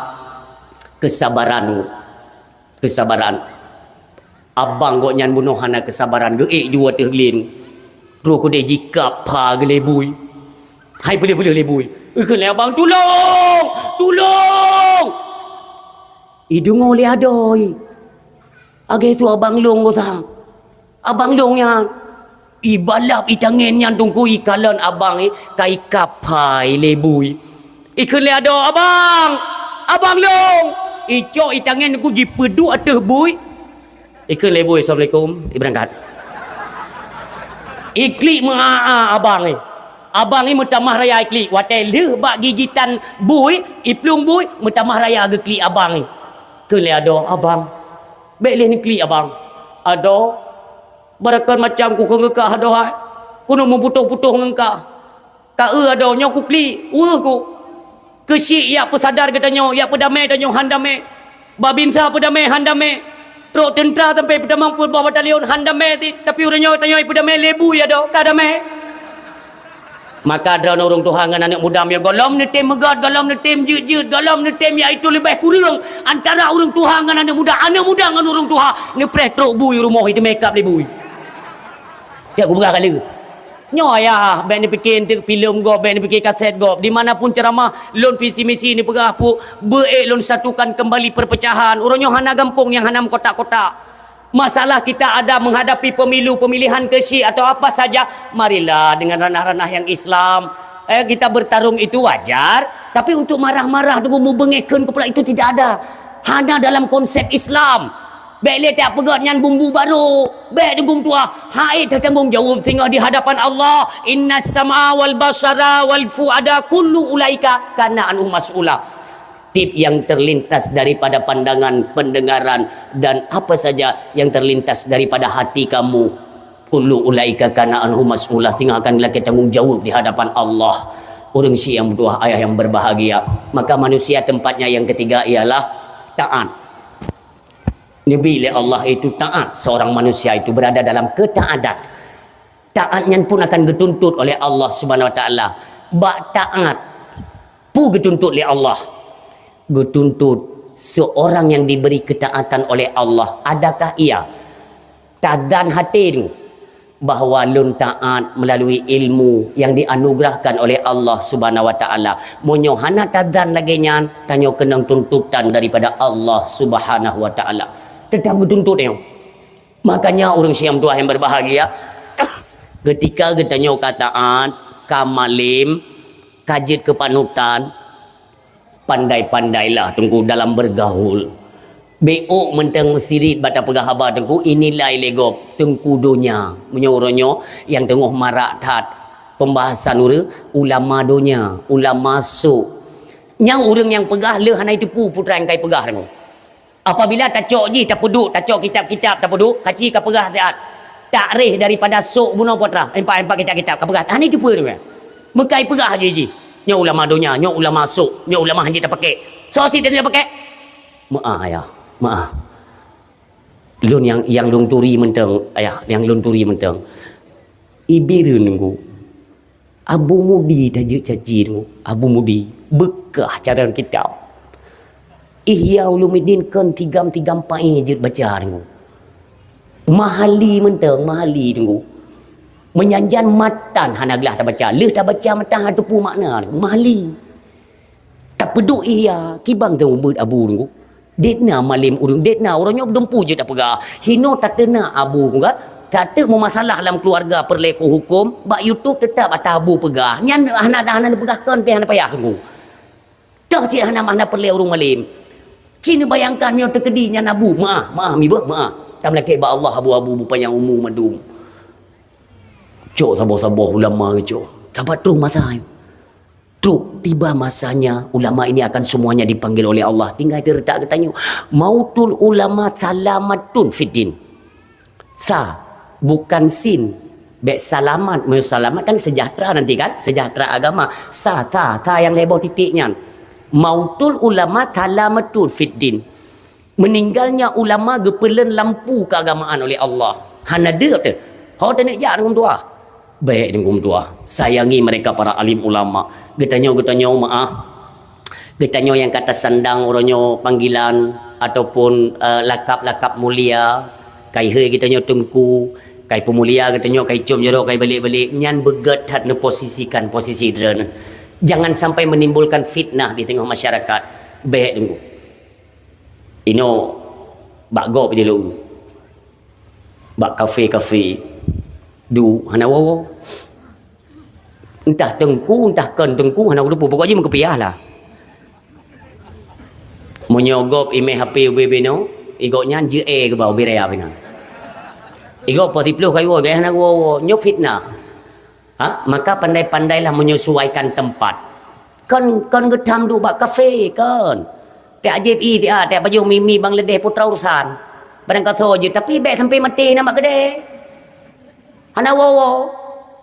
kesabaran, kesabaran. Abang gobnyan bunoe hana kesabaran, geuék ju ateueh glin. Troh keudeh jikab pha geulebui. Hai peuleueh-peuleueh lebui. Ikheun lé abang, "Tulông! Tulông!" Ideungoe lé adoe. Lagée su abang lông geusa. Abang lông nyan, ibalap itangen nyan Teungku ikalon abang i, ka ikab hai lebui. Ikheun lé adoe, "Abang! Abang lông!" Icok itangen Teungku jipeuduek ateueh bui. Ikheun lé bui, "Assalamualaikum," ibeurangkat. Iklik meu'a-a abang i. Abang i meutamah raya iklik. Watée lheueh bak gigitan bui, iplueng bui, meutamah raya geuklik abang i. Kheun lé adoe, "Abang, bék lé neuklik abang." "Adoe, barakon macam kukheun ngon kah adoe hai. Keuneuk meuputoh-putoh ngon kah. Ka eu adoe nyoe kuklik, weueh ku. Keuchik jak peusadar geutanyoe, jak peudamé tanyoe han damé. Babinsa peudamé han damé. Trok teuntra sampai peutamong peuet boh batalion han damé cit. Tapi uroe nyoe tanyoe peudamé lebui adoe, ka damé." Maka droeneuh ureuëng tuha ngon aneuëk muda meunyoe gohlom neutem meugot, gohlom neutem jeuet-jeuet, gohlom neutem yaitu leubeh kureueng antara ureuëng tuha ngon aneuëk muda, aneuëk muda ngon ureuëng tuha, neupreh trok bui rumoh itu makeup lebui. Siap kupeugah kali. Nyoe ayah, bék neupike enteuk filem gob, bék neupike kaset gob. Di mana pun ceramah, lôn visi misi neupeugah pu, beuék lôn satukan kembali perpecahan. Uroe nyoe hana gampông nyang hana meukotak-kotak. Masalah kita ada menghadapi pemilu, pemilihan keuchik atau apa saja, marilah dengan ranah-ranah yang Islam. Eh, kita bertarung itu wajar, tapi untuk marah-marah dengan membengekan kepala itu tidak ada. Hana dalam konsep Islam. Bék lé tapeugét nyan bumbu barô. Bék deungon tuha. Hai teutanggong jaweueb singoh di hadapan Allah. Innas sam'a wal basara wal fuada kullu ulaika kana anhu mas'ula. Tiep yang terlintas daripada pandangan, pendengaran, dan apa saja yang terlintas daripada hati kamu, kullu ulaika kana anhu mas'ula, singoh akan dilakée tanggong jaweueb di hadapan Allah. Ureuëng syiek nyang meutuah, ayah yang berbahagia. Maka manusia tempatnya yang ketiga ialah taat. Neubi lé Allah itu taat. Seorang manusia itu berada dalam ketaatan. Taat nyan pun akan geutuntut oleh Allah Subhanahu Wa Taala. Bak taat, peue geutuntut lé Allah? Geutuntut seorang yang diberi ketaatan oleh Allah, adakah ia tazan hati bahwa lôn taat melalui ilmu yang dianugerahkan oleh Allah Subhanahu Wa Taala? Meunyoe hana tazan lagée nyan, tanyoe keunong tuntutan daripada Allah Subhanahu Wa Taala. Teutap geutuntut nyoe. Makanya ureuëng syiek nyang meutuah yang berbahagia, ketika geutanyoe ka taat, ka malem, ka jeuet keu panutan, pandai-pandailah Teungku dalam bergaul. Bék ôk mantong meusirit bak tapeugah haba Teungku, inilai lé gob Teungku donya. Meunyoe uroe nyoe nyang teungoh marak that pembahasan ureuëng, ulama donya, ulama sôk. Nyang ureuëng nyang peugah le hana jiteupeue peue treuk nyang ka jipeugah Teungku. Apabila tacok jih tapeuduek, tacok kitab-kitab tapeuduek, kaci kapeugah siat. Takreh daripada sôk bunoe putra, empat-empat kitab-kitab kapeugah. Hana jiteupeue Teungku. Meukai peugah jih jih. Nyoe ulama donya, nyoe ulama sôk, nyoe ulama hanjeuet tapakek. Soe sit tapakek? Meu'ah, ayah. Meu'ah. Lôn nyang, nyang lôn turi mantong, ayah, nyang lôn turi mantong. Ibi reuen Teungku. Abu Mudi tajeuet caci tu, Abu Mudi, beukah carông kitab. Ihya Ulumuddin kon tigam-tigam paé jeuet baca tu. Mahali mantong, Mahali tu. Meunyan-nyan matan hana glah tabaca, lheueh tabaca matan hana teupeue makna tu. Mahali. Tapeuduek Ihya, kiban teungoh beuet Abu tu. Dek na malem ureueng, dek na uroe nyoe dumpu jeuet tapeugah. Hinoe tateunak Abu tu kan. Tateuk meumasalah lam keuluwarga peureulée ku huköm, bak YouTube teutap ata Abu peugah. Nyan hana, hana neupeugah kon pih hana payah teungku. Toh cit hana, hana peureulée ureueng malem. Ci neubayangkan nyoe teukeudi nyan Abu, meu'ah, meu'ah, mibeuh, meu'ah. Tameulakée bak Allah, Abu, Abu beupanyang umu mandum. Cok saboh-saboh ulama cok. Sabat troh masa. Trok tiba masanya, ulama ini akan semuanya dipanggil oleh Allah. Tinggai teuretak geutanyoe. Mautul ulama salamatun fiddin. Sa, bukan sin. Bèk salamat. Meunyoe salamat kan sejahtera nanti kan? Sejahtera agama. Sa, sa, sa nyang lhèe boh titik nyan. Mautul ulama salamatun fiddin. Meninggalnya ulama geupeuleuen lampu keagamaan oleh Allah. Hana deuh teuh. Ho teuneuk jak deungon tuah. Bèk deungon tuah. Sayangi mereka para alim ulama. Geutanyoe, geutanyoe meu'ah. Geutanyoe nyang ka tasandang uroe nyoe panggilan ataupun, eh, lakab-lakab mulia, kai hei geutanyoe teungku, kai peumulia geutanyoe, kai com jaroe, kai balek-balek, nyan beugèt that neuposisikan posisi droeneuh. Jangan sampai menimbulkan fitnah di tengah masyarakat. Bèk deungon. Inoe bak gob jilôn. Bak kafe-kafe. Duek hana woe-woe. Entah teungku, entah kon teungku, hana kuteupeu. Pokok jih meukeupiyah lah. Meunyoe gob imè H P ubé-ubé nyoe, i gobnyan jeuet éh geuba ubé raya pih na. I gob poh siplôh ka iwoe, gaya hana woe-woe. Nyoe fitnah. Ha? Maka pandai-pandailah menyesuaikan tempat. Kon, kon geutham duek bak kafe, kon. Tiep jieb ie, tiep, tiep pajoh mi-mi Bangladesh putra urusan. Barang kasoe jeuet, tapi bèk sampai maté na bak keudè. Hana woe-woe.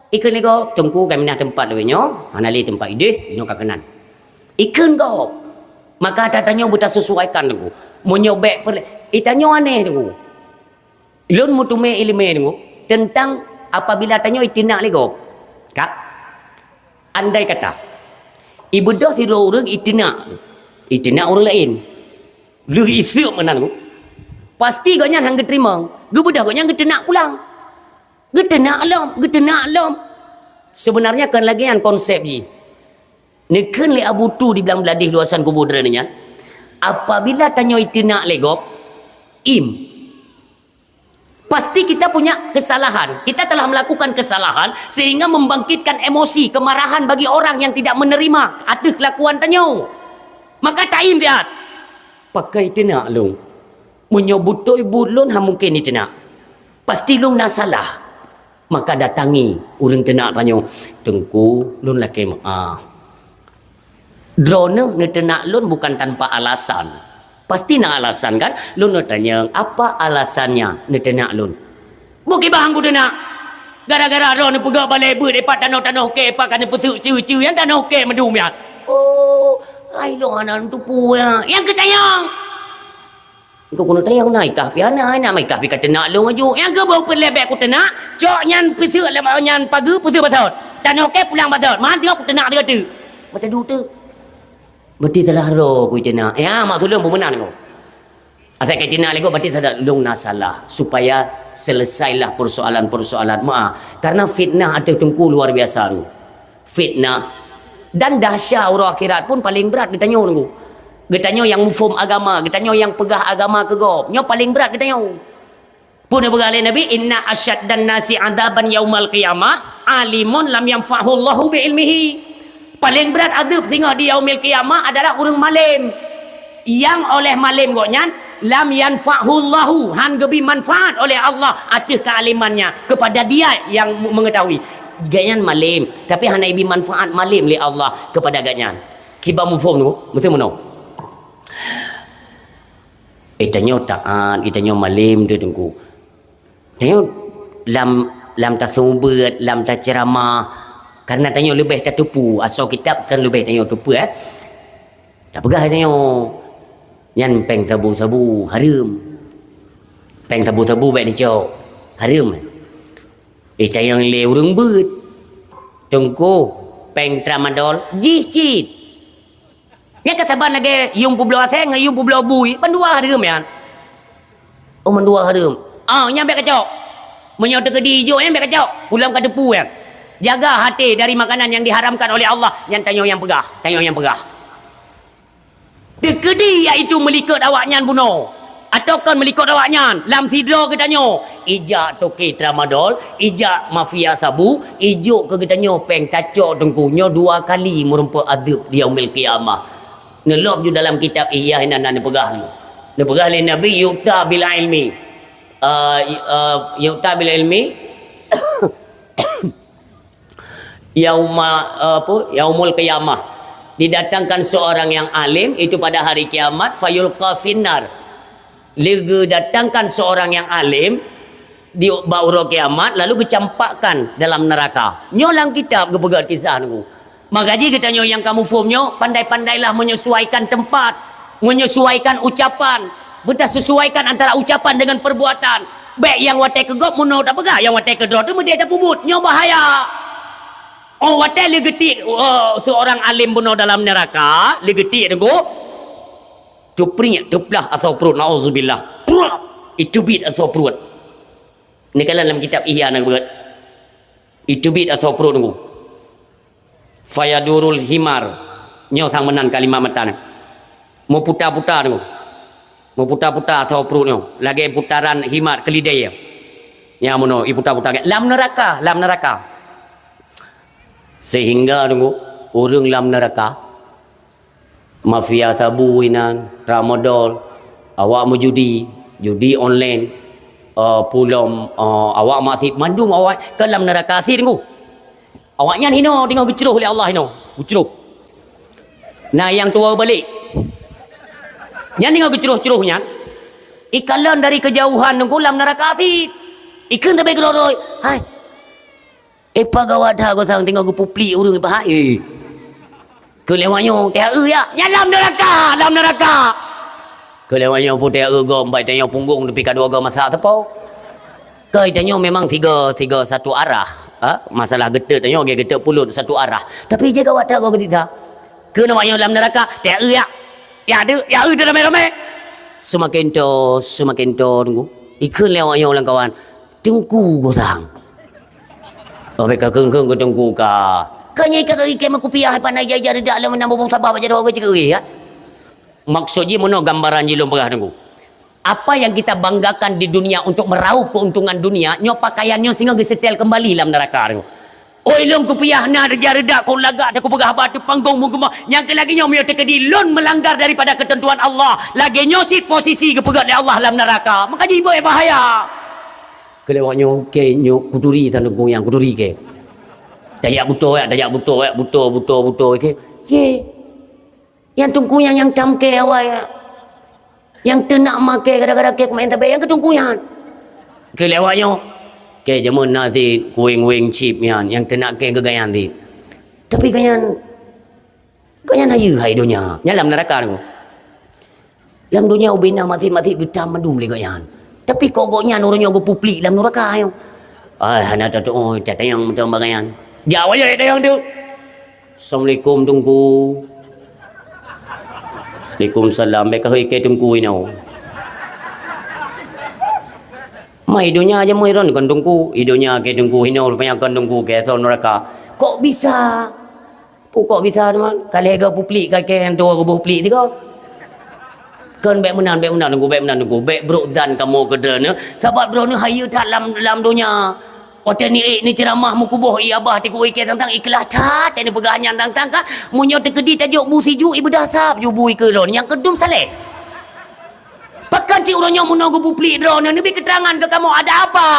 Ikheun lé gob, teungku ka minah teumpat lawét nyoe, hana lé teumpat idéh, inoe ka keunan. Ikheun gob. Maka ata tanyoe beutasesuaikan teungku. Meunyoe bèk peureulèe, i tanyoe aneh teungku. Lôn meuteumé ileumèe deungoe teuntang apabila tanyoe iteunak lé gob. Ka? Andai kata, ibeudôh sidroe ureueng iteunak, iteunak ureueng laén. Lheueh iseuek meunan deungoe, pasti gobnyan han geuteurimong. Geubeudôh gobnyan geuteunak pulang. Geuteunak lom, geuteunak lom. Seubeunarnya kon lagèe nyan konsep jih. Neukheun lé Abu Tu di Blang Bladeh luwasan kubu droeneuh nyan, apabila tanyoe iteunak lé gob, im. Pasti kita punya kesalahan. Kita telah melakukan kesalahan sehingga membangkitkan emosi, kemarahan bagi orang yang tidak menerima ateueh kelakuan tanyoe. Maka taim siat. Pakon iteunak lôn. Meunyoe beutôi buet lôn han mungken iteunak. Pasti lôn na salah. Maka datangi ureueng teunak tanyoe, "Teungku, lôn lakèe meu'ah." Droeneuh neuteunak lôn bukan tanpa alasan. Pasti na alasan, kan? Lôn neutanyong, "Apa alasannya neuteunak lôn?" Bukibang ku teunak. Gara-gara droeneuh peugah balèe beuet, ipat tanoh-tanoh kèe, ipat ka neupeuseuk ceue-ceue, nyang tanoh kèe meudum nyan. Oh, hai lôn hana lôn teupeu, ya. Nyang keu tanyong. Engkau keuneuk tanyong, na ikah pih hana, na ikah pih ka teunak lôn aju. Nyang keu beu peureulèe bèk kuteunak, cok nyan peuseuk lé nyan pageue, peuseuk basot. Tanoh kèe pulang basot. Man singoh kuteunak tiga teuk. Mata duek teuk. Berarti salah droe ku iteunak. Ya, maksud lôn peue meunan ko. Asai ka iteunak lé gob, berarti salah, lôn na salah. Supaya selesailah persoalan-persoalan. Meu'ah. Karena fitnah ateueh teungku luar biasa tu. Fitnah. Dan dahsya uroe akhirat pun paleng brat geutanyoe teungku. Geutanyoe nyang muphom agama, geutanyoe nyang peugah agama keu gob. Nyoe paleng brat geutanyoe. Peue neupeugah lé Nabi, "Inna asyaddan nasi adzaban yaumal qiyamah, alimun lam yanfa'hu Allahu bi ilmihi." Paleng brat azeueb singoh di yaumil qiyamah adalah ureueng malem. Nyang oleh malem gobnyan, lam yanfa'hu Allahu, han geubri manfaat oleh Allah ateueh kealimannya kepada dia yang mengetahui. Gobnyan malem, tapi hana ibri manfaat malem lé Allah kepada gobnyan. Kiban muphom tu, meuteumeunoe. Eh, tanyoe taat, eh, tanyoe malem tu teungku. Tanyoe lam, lam taseumeubeuet, lam taceuramah, karena tanyoe leubeh tateupeue, asoe kitab kan leubeh tanyoe teupeue, eh. Tapeugah tanyoe, nyan péng sabu-sabu, hareuem. Péng sabu-sabu bèk neucok, hareuem. Eh, tanyong lé ureueng beuet. Teungku, péng tramadol jih cit. Nyan ka saban lagèe yuem peubloe asèe ngon yuem peubloe bui, mandua hareuem nyan. Oh, mandua hareuem. Ah, nyan bèk kacok. Meunyoe teukeudi ijok nyan bèk kacok. Pulang ka teupeu nyan. Jaga até dari makanan yang diharamkan oleh Allah. Nyan tanyoe nyang peugah, tanyoe nyang peugah. Teukeudi, yaitu meulikot awaknyan bunoe, atawa kon meulikot awaknyan lam sidroe geutanyoe, ijak toke tramadol, ijak mafia sabu, ijok keu geutanyoe péng tacok teungku, nyoe dua kali meurumpok azeueb di Yaumil Qiyamah. Neulok ju dalam kitab Ihya inan na neupeugah nyoe. Neupeugah lé Nabi, "Yu'ta bil ilmi." Ah, i-, ah, "Yu'ta bil ilmi." Yauma, apa, yaumul qiyamah, didatangkan seorang yang alim itu pada hari kiamat, fayulqa finnar. Leugeue datangkan seorang yang alim di bak uroe kiamat, lalu geucampakkan dalam neraka. Nyoe lam kitab geupeugah kisah nunggu. Maka jih geutanyoe nyang ka muphom nyoe, pandai-pandailah menyesuaikan tempat, menyesuaikan ucapan, beutasesuaikan antara ucapan dengan perbuatan. Bèk nyang watèe keu gob meunoe tapeugah, nyang watèe keu droe teuh meudeh tapeubuet. Nyoe bahaya. Oh, watèe leugeutiek, oh, seorang alim bunoe dalam neraka, leugeutiek teungku, teupriek, teuplah asoe pruet, naudzubillah. Pruet, iteubiet asoe pruet. Neukalon lam kitab Ihya na geupeugah. Iteubiet asoe pruet teungku. Fayadurul himar. Nyoe sang meunan kalimat matan. Meuputa-puta teungku. Meuputa-puta asoe pruet nyoe. Lagèe putaran himar keulidèe. Nyan meunoe iputa-puta lam neuraka, lam neuraka. Sehingga teungku, ureueng lam neuraka, mafia sabu inan, tramadol, awak meujudi, judi online, eh, pulom, eh, awak maksiet, mandum awak ka lam neuraka sit teungku. Awaknyan hino teungoh geucroh lé Allah hino, geucroh. Na nyang tuwoe balek. Nyan teungoh geucroh-croh nyan, ikalon dari keujauhan teungku lam neuraka sit. Ikheun sabe keudroe-droe, "Hai, eh, peugawat that gosang teungoh geupuplik ureueng pahat, eh." Keu lewat nyoe, "Teuh, ya, nyan lam neuraka, lam neuraka." Keu lewat nyoe puteh eu gob, bak tanyoe punggong tepi ka dua gob masa teupeu. Keu tanyoe memang tiga, tiga satu arah. Ha? Masalah geuteuk tanyoe, ge geuteuk pulot satu arah. Tapi jaga watak gob geutika. Keu lewat nyoe lam neuraka, teuh, ya. Ya, deuh, ya, eu, ramé-ramé. Seumaken to, seumaken to, teungku. Ikheun lewat nyoe lam kawan. Teungku gosang. Oh, bèk ka kheun-kheun keu teungku ka. Ka nyai ka geuikém kupiah, hai pandai jai-jai reudak lom, meunang bubong sabah bak jaroe geuceukeue, ya. Maksud jih meunoe gambaran jih lôn peugah teungku. Apa yang kita banggakan di dunia untuk meraup keuntungan dunia, nyoe pakaian nyoe singoh geusetel kembali lam neuraka teungku. Oi, lôn kupiah na reuja reudak, kon lagak dah kupeugah haba teuh panggong meugeumah. Nyang keu lagèe nyoe meunyoe teukeudi lôn meulanggar daripada keuteuntuan Allah, lagèe nyoe cit posisi geupeugöt lé Allah lam neuraka. Maka jih beu bahaya. Keu lewat nyoe, kèe nyoe kuturi, tan teungku nyang kuturi kèe. Tajak butôi, tajak butôi, butôi, butôi, butôi, kèe. Ye. Nyang teungku nyan nyang tam kèe awai. Nyang teunak makèe gara-gara kèe kumain tabé nyang keu teungku nyan. Keu lewat nyoe. Kèe jameun na sit, kueng-weng chip nyan, nyang teunak kèe keu gobnyan sit. Tapi gobnyan, gobnyan hayeue hai donya. Nyan lam neuraka nyoe. Lam donya ubé na maséh-maséh geutam mandum lé gobnyan. Tapi kok gobnyan uroe nyoe geupuplik lam neuraka nyoe. Ai, hana tatu'oh, tatanyong mantong bak gobnyan. Jak wajah tatanyong tu. Assalamualaikum, Teungku. Waalaikumsalam. Bèk ka hôi kèe Teungku inoe. Ma i donya aja moi ron kon Teungku. I donya kèe Teungku inoe, rupanya kon Teungku kèe asoe neuraka. Kok bisa? Pukok bisa teuma, ka lhèe goe puplik ka kèe nyang tuwoe geupuplik sigoe. Kon bèk meunan, bèk meunan Teungku, bèk meunan Teungku, bèk brôk zan kamoe keu droeneuh, sabab droeneuh hayeue that lam, lam donya. Watèe ni, eh, neuceuramah meukuboh i abah teuk i kèe tang-tang ikhlaih that, teuh neupeugah nyan tang-tang ka, meunyoe teukeudi tajok bu siju i beudah sab ju bu ikeue droeneuh nyang keu dum saleh. Pakon cit uroe nyoe meunoe geupuplik droeneuh, neubri keuteurangan keu kamoe, ada apa?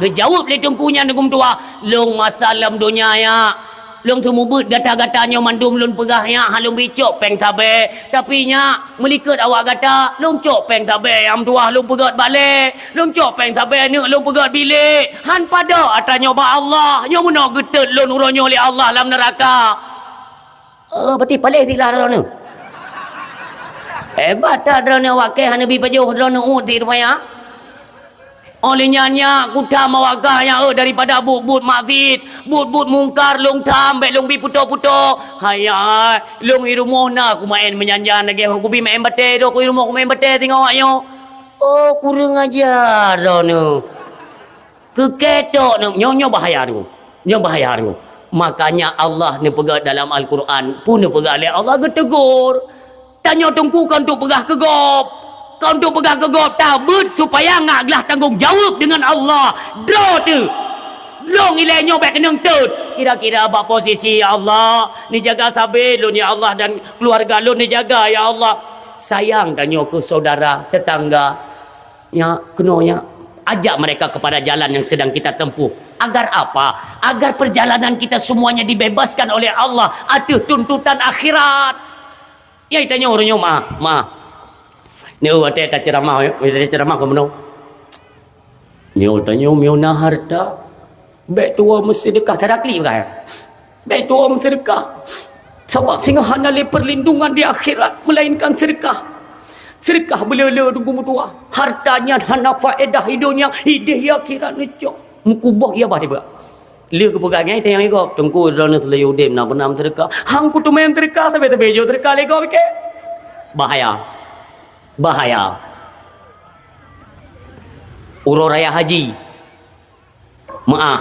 Geujaweueb lé teungku nyan teungku meutuah, lôn masa lam donya nyak. Lôn seumeubeuet gata-gata nyoe mandum lôn peugah nyak, han lôn bri cok péng sabé. Tapi nyak, meulikot awak gata, lôn cok péng sabé nyang meutuah lôn peugöt balèe. Lôn cok péng sabé neuk lôn peugöt bilék. Han padub atra nyoe bak Allah, nyoe meunoe geutot lôn uroe nyoe lé Allah lam neuraka. Oh, berarti paléh silah droeneuh. Hebat that droeneuh awak kèe hana bi pajoh droeneuh uet sit rupanya. Óh lheueh nyan nyak kutham awak gah nyan, eh, daripada buet-buet maksiet, buet-buet mungkar lôn tham, bék lôn bi putôh-putôh. Hai, hai, lôn i rumoh na kumaén meujan-jan lagée hon kubi maén batée droe, ku i rumoh kumaén batée singoh awak nyoe. Oh, kureueng aja droeneuh. Keu ketok nyoe, nyoe, nyoe bahaya nyoe. Nyoe bahaya nyoe. Makanya Allah neupeugah dalam Al-Quran, pun neupeugah lé Allah geutegur. Tanyoe teungku kon untuk peugah keu gob. Kon untuk peugah keu gob, tabeuet supaya ngak glah tanggong jaweueb deungon Allah. Droe teuh. Lôn ilée nyoe bék keunong teut. Kira-kira bak posisi, "Ya Allah, neujaga sabe lôn, ya Allah, dan keuluwarga lôn neujaga, ya Allah." Sayang tanyoe keu saudara, tetangga. Nyak, keunoe nyak, ajak mereka kepada jalan yang sedang kita tempuh. Agar apa? Agar perjalanan kita semuanya dibebaskan oleh Allah ateueh tuntutan akhirat. Ya, tanyoe ureueng nyoe, ma, ma. Nyoe watée taceramah, watée taceramah keu meunoe. Nyoe tanyoe meunyoe na hareuta, bék tuwoe meuseudeukah, cara klik bukan? Bék tuwoe meuseudeukah. Sabab singoh hana lé perlindungan di akhirat, melainkan seudeukah. Seudeukah beuleu-leu teungku meutuwah. Hareuta nyan hana faedah i donya, ideh i akhirat neucok. Meukuboh ia bah tiba. Lheueh geupeugah nyan, tanyong gob, "Teungku, droeneuh seulaju udeb na beuna meuseudeukah?" "Hang kuteumé meuseudeukah, sabe-sabe jok seudeukah lé gob, keu." Bahaya. Bahaya. Uroe raya haji. Meu'ah.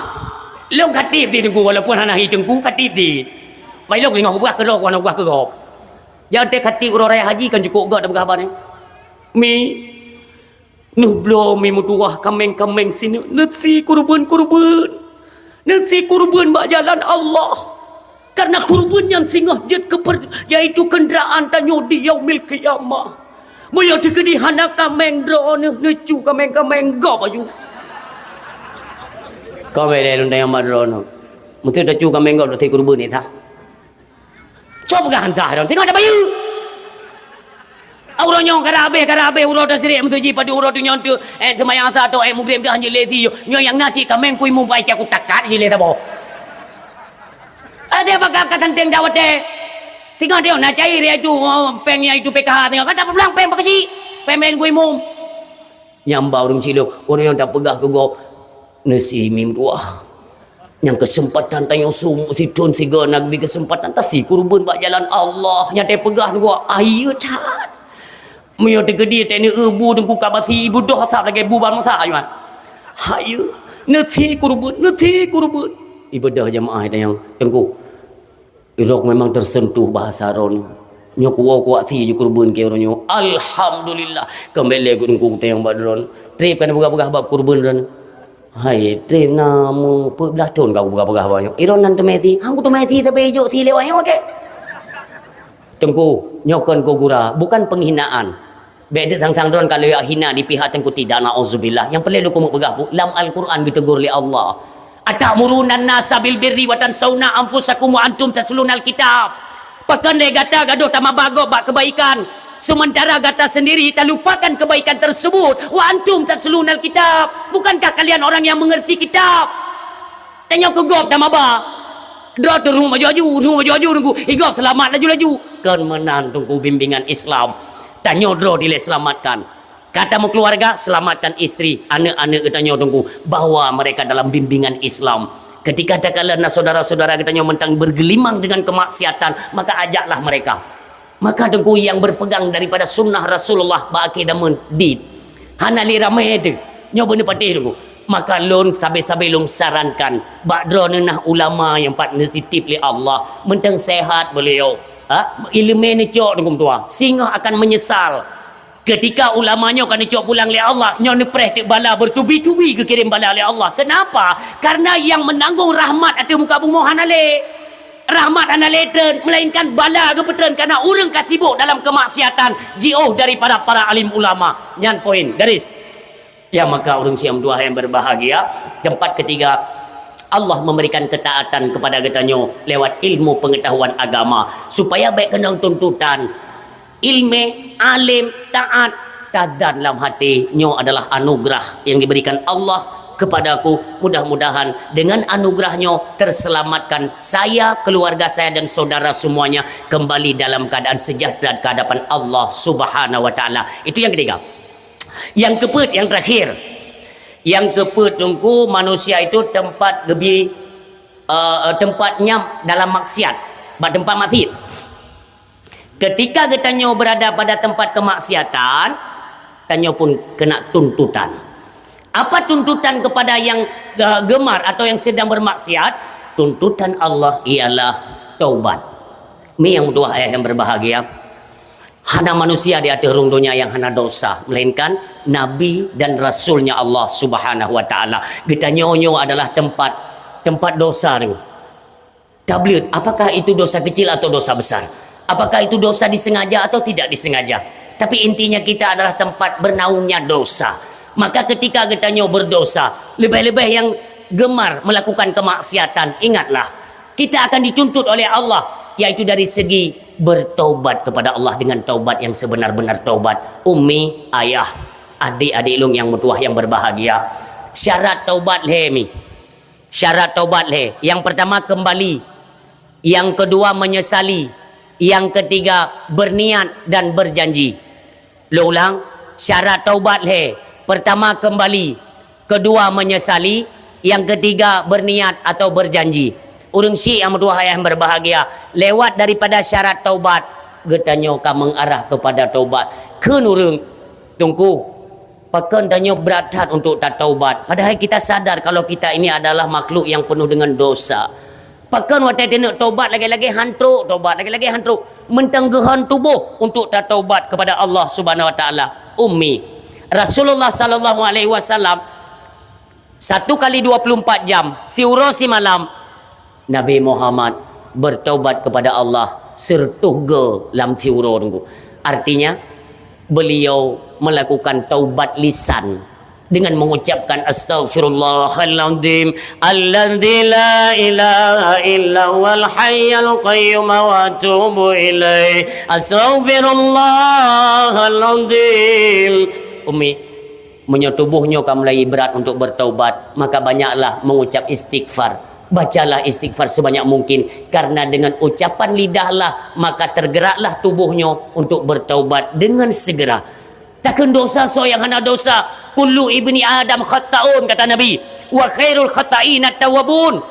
Lôn khatib di teungku, walaupun hana hi teungku, khatib di. Bai lôn teungoh ubah keudroe, hana ubah keu gob. Jadi khatib uroe raya haji kan cukup gét dah peugah haba nyoe. Mi, neuh bloe mi meutuwah kaméng-kaméng sineuk, neusi kurban-kurban. Neusi kurban bak jalan Allah. Karena kurban nyan singoh jeuet keu per-, yaitu kenderaan tanyoe di yaumil qiyamah. Meunyoe teukeudi hana kaméng droeneuh, neucu kaméng-kaméng gob aju. Ka bék lé lôn tanyong bak droeneuh. Meuseuti tacu kaméng gob, tasie kurban ni sah. Soe peugah han sah droeneuh? Singoh tabayeue. Uroe nyoe ka habéh, ka habéh uroe tasyrek, meuseuti padub uroe teunyoe teuh, eh, seumayang asar atau, eh, mugreb dah hanjeuet lé si. Nyoe nyang na cit kaméng kui mumpai cak kutakat jih lé saboh. Ada bak ka tanteng dah watée. Singoh teuh na cair iaitu, oh, péng iaitu P K H singoh. Ka tapulang péng bak keuchik. Péng-péng gui mum. Nyang ba ureueng cilok, ureueng nyang tapeugah keu gob, "Neusi mi meutuwah. Nyang keuseumpatan tanyoe sum-, sithon sigoe na geubri keuseumpatan tasi kurban bak jalan Allah." Nyang tapeugah ngon gob, ayeue that. Meunyoe teukeudi teuneuk eu bu teungku ka basi, ibeudoh asab lagée bu bansa nyoe. Ayeue, neusi kurban, neusi kurban. Ibeudoh jamaah tanyoe, teungku. Irok memang tersentuh bahasa droeneuh. Nyoe kuwoe kuwak sie ju kurban keu uroe nyoe. Alhamdulillah. Keumbélé ku teungku kutanyong bak droeneuh. Treb ka neupeugah-peugah bab kurban droeneuh. Hai, treb na meupeublah thon ka kupeugah-peugah bak nyoe. Iron nan teumé sie. Hang kuteumé sie tapi ijok sie lewat nyoe keu. Teungku, nyoe kon kugura, bukan penghinaan. Bék deuk sang-sang droen ka lheueh hina di pihak teungku tidak, naudzubillah. Nyang peureulée lôn keumeung peugah, Bu, lam Al-Quran geutegur lé Allah, "Atamuruna an-nasa bil birri wa tansawna anfusakum wa antum tatlunal kitab." Pakon lé gata gadôh tamaba gob bak keubaikan, seumeuntara gata seundiri talupakan keubaikan teuseubut, wa antum tatlunal kitab. Bukankah kalian orang yang mengerti kitab? Tanyoe keu gob tamaba. Droe teuh rueng baju-baju, rueng baju-baju teungku. Igob seulamat laju-laju. Kon meunan teungku bimbingan Islam. Tanyoe droe dilée seulamatkan. Ka tameukeuluwarga, seulamatkan istri, aneuk-aneuk geutanyoe teungku, bahwa mereka dalam bimbingan Islam. Ketika takalon na saudara-saudara geutanyoe mantong bergelimang dengan kemaksiatan, maka ajaklah mereka. Maka teungku nyang berpegang daripada sunnah Rasulullah bak akhé zaman dit. Hana lé ramé teuh. Nyoe beuneupatéh teungku. Maka lôn sabe-sabe lôn sarankan bak droeneuh na ulama nyang pat neutitip lé Allah, mantong sehat beliau. Ha? Ileumé neucok teungku meutuwah. Singoh akan menyesal. Ketika ulama nyoe ka neucok pulang lé Allah, nyoe neupreh teuk bala bertubi-tubi geukirém bala lé Allah. Kenapa? Karena yang menanggung rahmat ateueh muka bumoe hana lé. Rahmat hana lé treun, melainkan bala geupeutreun karena ureueng ka sibuk dalam kemaksiatan, jiôh daripada para alim ulama. Nyan poin, garis. Ya, maka ureueng siam tuha yang berbahagia, tempat ketiga, Allah memberikan ketaatan kepada geutanyoe lewat ilmu pengetahuan agama, supaya bék keunong tuntutan. Ilmé, alim, taat, tazan lam hati, nyoe adalah anugerah yang diberikan Allah kepadaku. Mudah-mudahan dengan anugerah nyoe terselamatkan saya, keluarga saya dan saudara semuanya kembali dalam keadaan sejahtera ke hadapan Allah Subhanahu wa Taala. Itu yang ketiga. Yang keempat, yang terakhir, Nyang keupeuet teungku, manusia itu tempat gebi, eh, tempat nyang dalam maksiat, bak tempat maksiat. Ketika geutanyoe berada pada tempat kemaksiatan, tanyoe pun kena tuntutan. Apa tuntutan kepada yang, eh, gemar atau yang sedang bermaksiat? Tuntutan Allah ialah taubat. Mi nyang meutuwah ayah yang berbahagia. Hana manusia di ateueh rhueng donya nyang hana dosa, melainkan Nabi dan Rasul-Nya Allah Subhanahu wa Taala. Geutanyoe nyoe adalah tempat, tempat dosa tu. Tablet, apakah itu dosa kecil atau dosa besar? Apakah itu dosa disengaja atau tidak disengaja? Tapi intinya kita adalah tempat bernaungnya dosa. Maka ketika geutanyoe berdosa, lebih-lebih yang gemar melakukan kemaksiatan, ingatlah, kita akan dituntut oleh Allah, yaitu dari segi bertaubat kepada Allah dengan taubat yang sebenar-benar taubat. Ummi, ayah, adik-adik lôn nyang meutuwah yang berbahagia, syarat taubat lhèe mi. Syarat taubat lhèe. Yang pertama, kembali. Yang kedua, menyesali. Yang ketiga, berniat dan berjanji. Lôn ulang, syarat taubat lhèe. Pertama, kembali. Kedua, menyesali. Yang ketiga, berniat atau berjanji. Ureueng syiek nyang meutuwah ayah yang berbahagia, lewat daripada syarat taubat, geutanyoe ka mengarah kepada taubat. Kheun ureueng, Teungku, pakon tanyoe brat that untuk tataubat, padahai kita sadar kalau kita ini adalah makhluk yang penuh dengan dosa. Pakon watèe taneuk taubat lagèe-lagèe han trok taubat, lagèe-lagèe han trok. Mantong geuhon tuboh untuk tataubat kepada Allah Subhanahu wa Taala. Ummi, Rasulullah sallallahu alaihi wasallam satu kali dua puluh empat jam, siuroe simalam, Nabi Muhammad bertaubat kepada Allah siratoh goe lam siuroe teungku. Artinya, beliau melakukan taubat lisan dengan mengucapkan, "Astaghfirullahaladzim, alladzi la ilaha illa huwal hayyul qayyum wa atubu ilaih. Astaghfirullahaladzim." Ummi, meunyoe tuboh nyoe ka mulai brat untuk bertaubat, maka banyaklah mengucap istighfar. Bacalah istighfar sebanyak mungkin, karena dengan ucapan lidahlah maka tergeraklah tuboh nyoe untuk bertaubat dengan segera. Takheun dosa soe nyang hana dosa? Kullu ibni Adam khata'un, kata Nabi, "Wa khairul khata'ina tawwabun."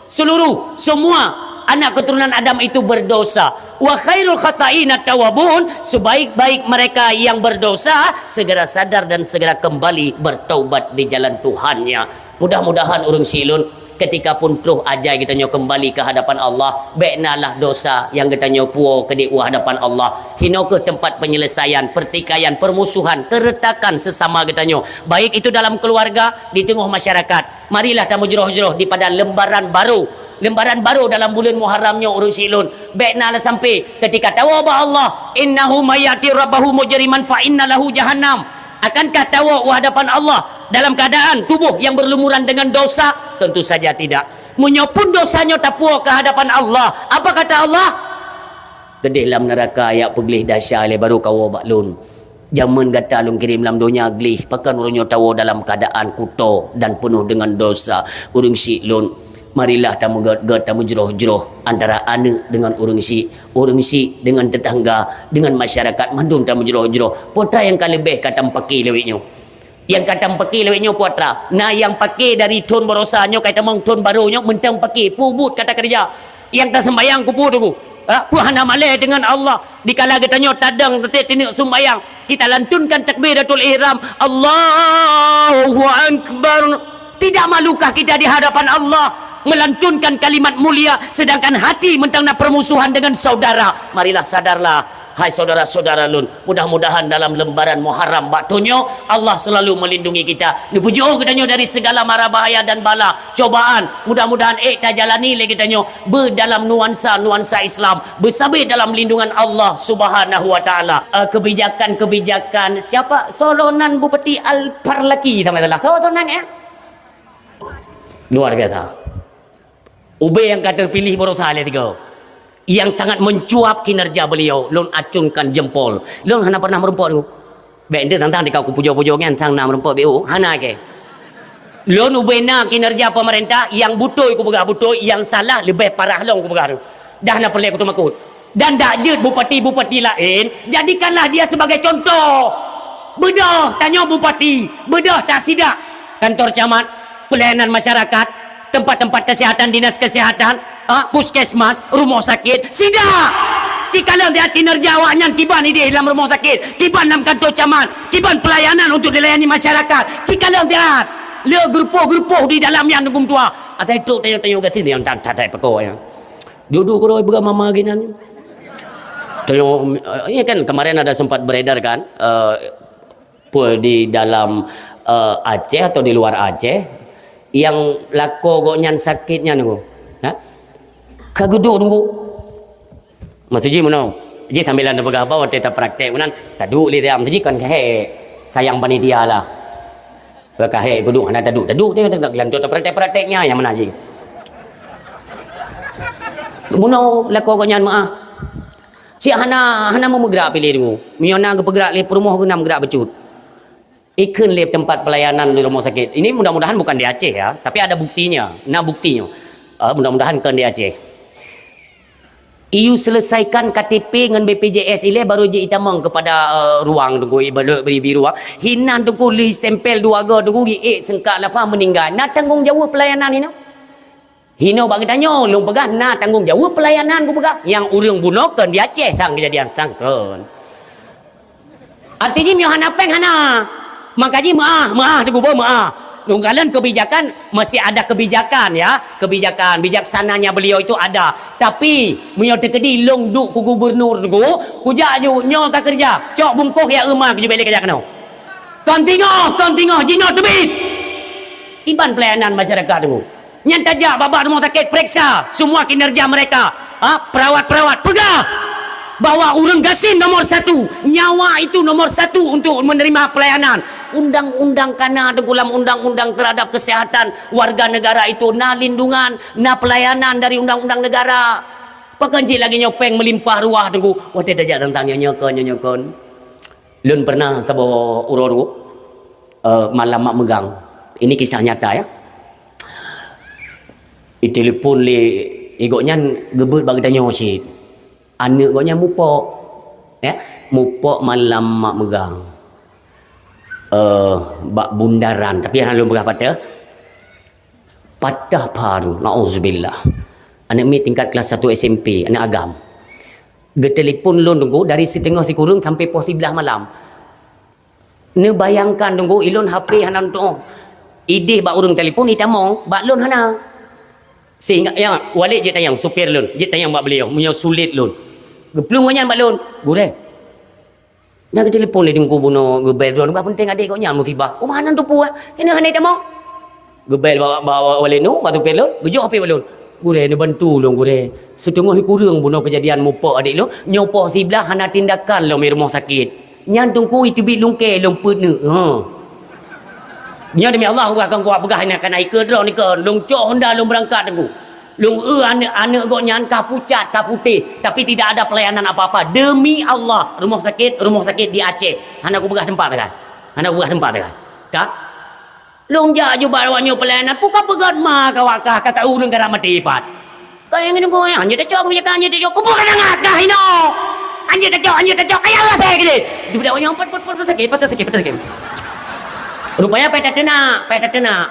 Seluruh, semua anak keturunan Adam itu berdosa. "Wa khairul khata'ina tawwabun," sebaik-baik mereka yang berdosa segera sadar dan segera kembali bertaubat di jalan Tuhannya. Mudah-mudahan ureueng syiek lôn, ketika pun troh ajai geutanyoe kembali ke hadapan Allah, bèk na lah dosa nyang geutanyoe puwoe keudéh u hadapan Allah. Hinoe kheueh tempat penyelesaian, pertikaian, permusuhan, keretakan sesama geutanyoe, baik itu dalam keluarga, di teungoh masyarakat. Marilah tameujroh-jroh dipada lembaran barô. Lembaran barô dalam buleuen Muharram nyoe, ureueng syiek lôn. Bèk na lah sampai ketika tawoe bak Allah, "Innahu may ya'ti rabbahu mujriman fa inna lahu jahannam." Akankah tawoe u hadapan Allah dalam keadaan tuboh nyang berlumuran dengan dosa? Tentu saja tidak. Meunyoe pun dosa nyoe tapuwoe ke hadapan Allah, apa kata Allah? "Keudéh lam neuraka, jak peugleh desya lé, barô kawoe bak Lôn. Jameun gata Lôn kirém lam donya gleh, pakon uroe nyoe tawoe dalam keuadaan kuto dan peunoh deungon dosa?" Ureuëng syiek Lôn, marilah tameugét-gét, tameujroh-jroh antara aneuëk deungon ureuëng syiek, ureuëng syiek deungon teutangga, deungon masyarakat, mandum tameujroh-jroh. Peue atra nyang ka leubeh ka tameupake lé awak nyoe? Nyang ka tameupake lé awak nyoe peue atra? Na nyang pake dari thon baroesa nyoe ka tamong thon barô nyoe mantong pake, peue buet ka takeureuja. Nyang taseumbayang keu peue teungku? Ha? Peue hana malée deungon Allah? Dikala geutanyoe tadong teuteuek tineuk seumbayang, kita lantunkan takbiratul ihram, Allahu Akbar. Tidak malukah kita di hadapan Allah melantunkan kalimat mulia, sedangkan hati mantong na permusuhan dengan saudara? Marilah sadarlah, hai saudara-saudara lôn. Mudah-mudahan dalam lembaran Muharram bak thon nyoe, Allah selalu melindungi kita. Neupuji Allah geutanyoe dari segala mara bahaya dan bala, cobaan. Mudah-mudahan ék tajalani lé geutanyoe beudalam nuansa-nuansa Islam, beusabé dalam lindungan Allah Subhanahu wa Taala. Eh, kebijakan-kebijakan siapa? Solonan Bupati Al-Parlaki, sama salah. So, sonang, ya? Luar biasa. Ubé nyang ka terpilih baroesa lé tiga, yang sangat mencuap kinerja beliau, lôn acungkan jempol. Lôn hana pernah meurumpok nyoe. Bék ente tang-tang dikau kupujoe-pujoe nyan sang na meurumpok B O, hana ke? Lôn ubé na kinerja pemerintah, nyang beutôi kupeugah beutôi, nyang salah leubeh parah lom kupeugah tu. Dah na peureulée kuteumakot. Dan dak jeuet bupati-bupati laén, jadikanlah dia sebagai contoh. Beudôh tanyoe bupati, beudôh tasidak. Kantor camat, pelayanan masyarakat, tempat-tempat kesehatan, dinas kesehatan, ha, puskesmas, rumah sakit, sida. Cikalon siat kinerja awaknyan kiban idéh lam rumah sakit, kiban lam kantor camat, kiban pelayanan untuk dilayani masyarakat. Cikalon siat. Le geurupoh-geurupoh di dalam nyan Teungku meutuah. Asai trok tanyoe-tanyoe gasien nyang that-that pekok nyan. Dudu keudroe peugah mama ginan. Tanyoe, eh, ini kan kemarin ada sempat beredar kan, eh, pun di dalam, eh, Aceh atau di luar Aceh, yang lakoe gobnyan sakit nyan Teungku. Ha? Ka geuduek Teungku. Maksud jih meunoe. Jih sambilan tapeugah haba watèe tapraktek meunan, taduek lé siat. Maksud jih kon ka hék sayang panitia lah. Ka hék geuduek hana taduek. Taduek teuh, lanjut tapraktek-praktek nyan nyang meunan jih. Meunoe lakoe gobnyan meu'ah. Cit hana, hana meugerak piléh Teungku. Meunyoe na geupeugrak lé peurumoh geuh na meugerak bacut. Ikheun lé tempat pelayanan di rumah sakit. Ini mudah-mudahan bukan di Aceh ya, tapi ada buktinya. Na buktinya. Ah, mudah-mudahan kon di Aceh. Iyue selesaikan K T P ngon B P J S ilèe baru jeuet itamong kepada, eh, ruang Teungku, ibarat bri-bri ruang. Hinan Teungku lheuh stempel dua go Teungku, jiék seungkak lapha meuninggai. Na tanggong jaweueb pelayanan hinan? Hinoe bak geutanyoe, lôn peugah na tanggong jaweueb pelayanan kupeugah. Nyang ureueng bunoe kon di Aceh sang keujadian sang kon. Arti jih meunyoe hana péng hana. Maka jih meu'ah, meu'ah Teungku, meu'ah. Lôn kalon kebijakan, masih ada kebijakan ya, kebijakan bijaksananya beliau itu ada. Tapi meunyoe teukeudi lôn duek keu gubernur Teungku, kujak ju nyoe ka keureuja, cok bungkôh ya euma keujubelé keujak keunoe. Kon singoh, kon singoh, jinoe teubiet. Kiban pelayanan masyarakat Teungku. Nyan tajak bak-bak rumoh sakét, pereksa semua kinerja mereka. Ha, perawat-perawat, peugah bahwa ureueng gasien nomor satu, nyawa itu nomor satu untuk menerima pelayanan. Undang-undang ka na Teungku, lam undang-undang terhadap kesehatan warga negara itu na lindungan, na pelayanan dari undang-undang negara. Pakon cit lagèe nyoe péng meulimpah ruah Teungku, watèe tajak teuntang nyoe, nyoe kon, nyoe, nyoe kon. Lôn pernah saboh uroe Teungku, eh, malam mak meugang. Ini kisah nyata ya. Itelepon lé gobnyan geubeuet bak geutanyoe cit. Aneuk gobnyan mupok. Ya, mupok malam mak meugang. Eh, bak bundaran, tapi hana lôn peugah patéh. Patah pha, nauzubillah. Aneuk miet tingkat kelas satu S M P, aneuk agam. Geutelepon lôn Teungku dari siteungoh sikureueng sampai poh siblaih malam. Neubayangkan Teungku, ilôn H P hana tu'oh. Idéh bak ureueng telepon itamong, bak lôn hana. Sehingga, ya, Walid jeuet tanyong, supir lôn, jeuet tanyong bak beliau, meunyoe sulet lôn. Geuplueng gobnyan bak lôn, "Gurèe, na geutelepon lé Teungku bunoe geubel droe, bah peunteng adék gobnyan musibah." "Oh, hana teupeu, eh? Hana, hana itamong." Geubel bak, bak, bak Walid nyoe, bak supir lôn, geujok H P bak lôn. "Gurèe, neubantu lôn, Gurèe. Siteungoh sikureueng bunoe keujadian mupok adék lôn, nyoe poh siblaih hana tindakan lom i rumoh sakét. Nyan Teungku iteubiet lungkée lôn peuet neuk." Ha. Nyoe demi Allah, ubah kong kuat peugah nyan kana ikeu droe nikeue. Lôn cok honda lôn beurangkat Teungku. Lôn eu aneuk-aneuk gobnyan ka pucat, ka putéh, tapi tidak ada pelayanan apa-apa. Demi Allah, rumoh sakét, rumoh sakét di Aceh. Hana kupeugah teumpat sagai. Hana kupeugah teumpat sagai. Ka? Lôn jak ju bak awak nyoe pelayanan, peue ka peugöt ma ka awak kah, ka, ka ureueng ka rab maté pat. Ka nyang nyoe, anjeut tacok, anjeut tacok, kupeue ka sangat kah inoe? Anjeut tacok, anjeut tacok, kaya Allah saya gede. Di budak awak nyoe, pat, pat, pat, pat, sakét, pat, sakét, pat, sakét. Rupanya payah tateunak, payah tateunak.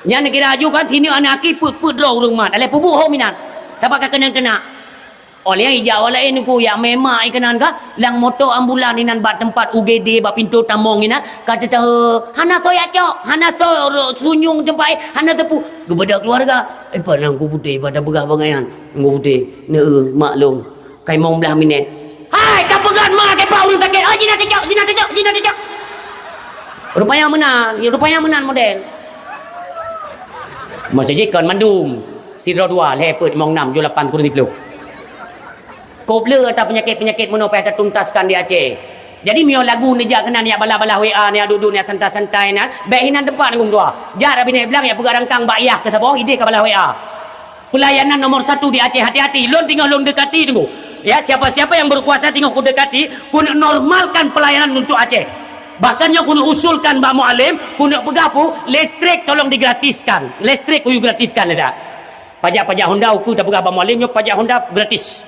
Nyan neukira aju kan, sineuk aneuk aki peuet-peuet droe ureueng mat. Alah peubuet hom inan. Sabab ka keunong teunak. Óh lheueh ijak awak laén Teungku, jak mé mak i keunan ka, lam moto ambulan inan bak teumpat U G D, bak pintoe tamong inan, ka teuteuhe, "Hana soe jak cok, hana soe ro-, sunyueng teumpat, hana sapeue." Geubeudôh keuluwarga, "Eh, pat na Teungku Putéh, pat tapeugah bangai nyan?" Teungku Putéh, "Neu, maklum, ka limong blaih minét." "Hai, ka peugöt ma keu pat ureueng sakét? Oh, jinak tacok, jinak tacok, jinak tacok." Rupanya meunan, rupanya meunan model. Masa jih kon mandum. Sidroe dua, lhèe peuet, limong nam, tujoh lapan, kureueng siplôh. Kôp le ata peunyakét-peunyakét meunoe payah tatuntaskan di Aceh. Jadi, meunyoe lagu neujak keunan, neujak balah-balah W A, neujak duek-duek, neujak santai-santai nan, bèk hinan teumpat Teungku meutuah. Jak Rabinèt Blang, jak peugah rangkang bak yah keu saboh, idéh ka balah W A. Pelayanan nomor satu di Aceh, hati-hati. Lôn teungoh lôn dekati Teungku. Ya, siapa-siapa yang berkuasa teungoh kudekati, keuneuk normalkan pelayanan untuk Aceh. Bahkan nyoe keuneuk usulkan bak Mualem, keuneuk peugah pu, listrik tolong digratiskan. Listrik kuyue gratiskan, ya tak? Pajak-pajak honda ukeue tapeugah bak Mualem nyoe pajak honda gratis.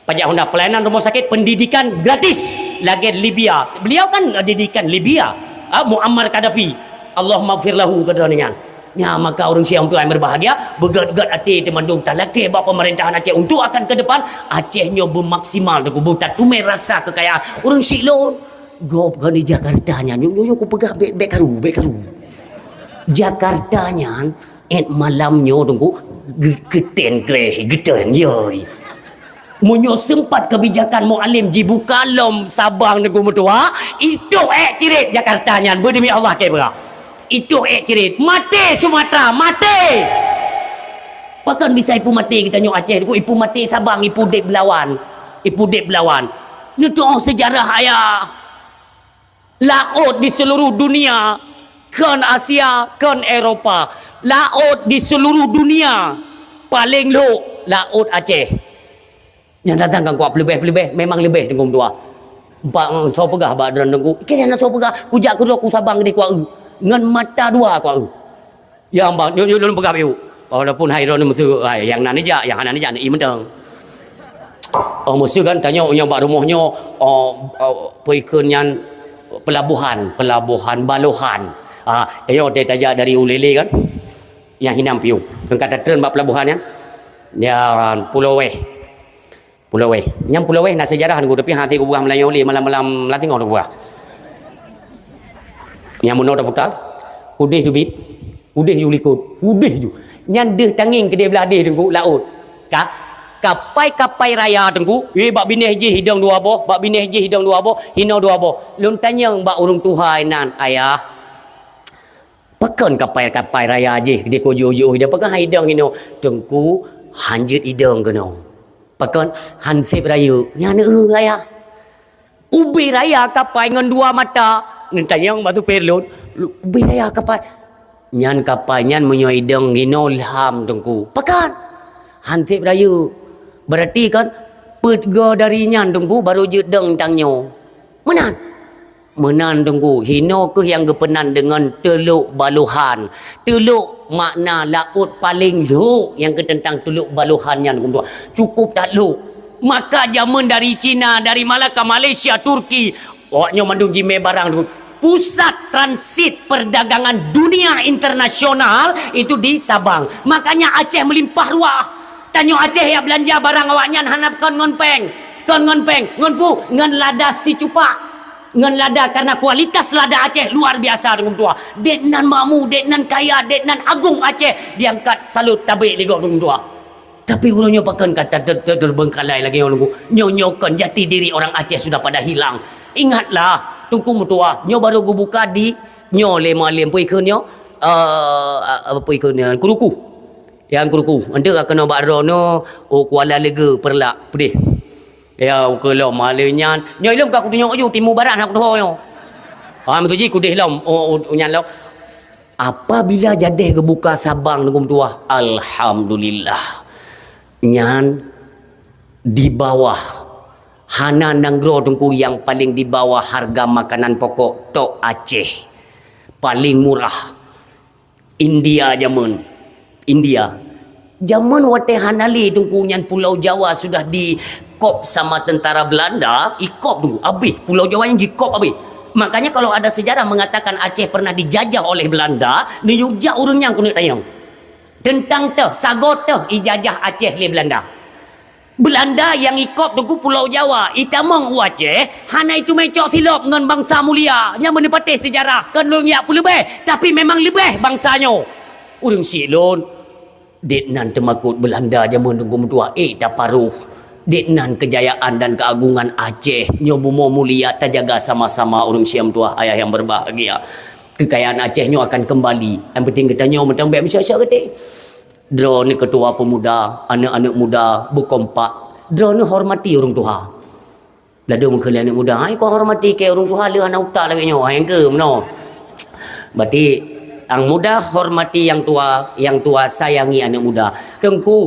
Pajak honda, pelayanan rumah sakit, pendidikan gratis. Lagèe Libya. Beliau kan didikan Libya. Ah, Muammar Gaddafi. Allahummaghfir lahu, kata nyan. Nya, maka ureuëng Syiah tuan berbahagia, beugét-gét até teumandum talakée bak pemerintahan Aceh untuk akan ke depan, Aceh nyoe beumaksimal teungku, beutatumi rasa kekayaan. Ureuëng Syiah lôn, gob kan di Jakarta nyan, nyoe, nyoe, nyoe kupeugah bék, bék karu, bék karu. Jakarta nyan, ék malam nyoe teungku, ge-, geten kreh, geten, yoi. Meunyoe seumpat kebijakan Mualem jibuka lom Sabang teungku meutuah, itôh ék cirit Jakarta nyan, beudemi Allah kée beurah. Itôh ék cirit. Maté Sumatra, maté! Pakon bisa ipeumaté geutanyoe Aceh teungku, ipeumaté Sabang, ipudeb belawan. Ipudeb belawan. Neutuoh seujarah ayah. Laôt di seluruh dunia, kon Asia, kon Eropa. Laôt di seluruh dunia, paleng lhok laôt Aceh. Nyang datang kan kuat peuleubeh-peuleubeh, memang leubeh teungku meutuah. Empat, eh, soe peugah bak droeneuh teungku, "Keu nyan soe peugah, kujak keudroe ku Sabang keudeh kuat eu." Ngon mata dua kuat eu. Ya, bah, nyoe, nyoe lôn peugah bak u. Walaupun hai droeneuh meuseu, hai, nyang na neujak, nyang hana neujak, neu-i mantong. Oh, meuseu kan, tanyoe nyoe bak rumoh nyoe, oh, oh, peue kheun nyan, pelabuhan, pelabuhan Balohan. Ah, tanyoe watée tajak dari Ulele kan, nyang hinan piôh. Teungka tatreun bak pelabuhan nyan, nyan Pulo Weh. Pulo Weh. Nyang Pulo Weh na seujarah teungku, tapi hase kupeugah meulayeue lé malam-malam lam teungoh kupeugah. Nyang meunoe taputa, udeh teubiet, udeh ju likot, udeh ju. Nyan deuh tangieng keudeh blah deh teungku, laôt. Ka, kapai-kapai raya teungku, eh, bak binéh jih idong dua boh, bak binéh jih idong dua boh, hinoe dua boh. Lôn tanyong bak ureuëng tuha inan, "Ayah, pakon kapai-kapai raya jih di kujôh-jôh idong, pakon hai idong hinoe?" "Teungku, hanjeuet idong keunoe." Pakon han seb rayeuk? Nyan, eh, raya. Ubé raya kapai ngon dua mata. Neutanyong bak supir lôn, "Ubé raya kapai?" Nyan kapai nyan meunyoe idong inoe lham teungku. Pakon? Han seb rayeuk. Berarti kan, peuet go dari nyan teungku, baru jeuet dong tanyoe. Meunan. Meunan teungku, hinoe kheueh nyang geupeunan deungon Teluk Baluhan. Teluk makna laôt paleng lhok, nyang kheueh teuntang Teluk Baluhan nyan teungku. Cukup that lhok. Maka jameun dari Cina, dari Malaka, Malaysia, Turki, awaknyoe mandum jimé barang teungku. Pusat transit perdagangan dunia internasional itu di Sabang. Makanya Aceh meulimpah ruah. Tanyoe Aceh jak beulanja barang awaknyan hana kon ngon péng. Kon ngon péng, ngon peue? Ngon lada sicupak. Ngon lada, karena kualitas lada Aceh luar biasa, teungku meutuah. Dek nan makmu, dek nan kaya, dek nan agong Aceh, diangkat salut tabek lé gob, teungku meutuah. Tapi uroe nyoe pakon ka ter-, ter-, ter-, terbengkalai lagée nyoe, teungku. Nyoe, nyoe kon jati diri orang Aceh sudah pada hilang. Ingatlah, teungku meutuah, nyoe baru geubuka di, nyoe lé Mualem, peue ikheun nyoe, eh, apa ikheun nyoe, Kuruku. Nyang Kuruku, enteuk ka keunoe bak droeneuh, oh, Kuala Lege, Peureulak, peudeh. Ya, ukeue lom, malée nyan. Nyoe ilom ka kutunyok ju, timu barat hana kutuho nyoe. Ha, meutuji kudeh lom, oh, oh, nyan lom. Apabila jadeh geubuka Sabang, teungku meutuah, alhamdulillah. Nyan di bawah, hana nanggroe teungku nyang paleng di bawah harga makanan pokok, tok Aceh. Paleng murah. India jameun. India. Jameun watée hana lé teungku nyan Pulau Jawa sudah dikop sama tentara Belanda, ikop teungku, abéh. Pulau Jawa nyan jikop abéh. Makanya kalau ada sejarah mengatakan Aceh pernah dijajah oleh Belanda, neuyue jak ureuëng nyan keuneuk tanyong. Teuntang teuh, sagoe teuh ijajah Aceh lé Belanda. Belanda nyang ikop teungku Pulau Jawa, itamong u Aceh, hana iteumé cok silop ngon bansa mulia. Nyan meuneupatéh seujarah, kon lôn jak peuleubeh, tapi memang leubeh bansa nyoe. Ureuëng syiek lôn, dek nan teumakot Belanda jameun teungku meutuah, ék taparoh. Dek nan keujayaan dan keuagongan Aceh nyoe bumoe mulia tajaga sama-sama ureuëng syiek meutuah, ayah nyang berbahagia. Keukayaan Aceh nyoe akan keumbali. Nyang penting geutanyoe meuteumé meusyok-syok geutéh. Droeneuh keutua peumuda, aneuëk-aneuëk muda beukompak. Droeneuh hormati ureuëng tuha. Ladôm keu lé aneuëk muda, hai kau hormati keu ureuëng tuha lheueh hana utak lagée nyoe, hai keu meunoe. Berarti nyang muda hormati nyang tua, nyang tua sayangi aneuëk muda. Teungku,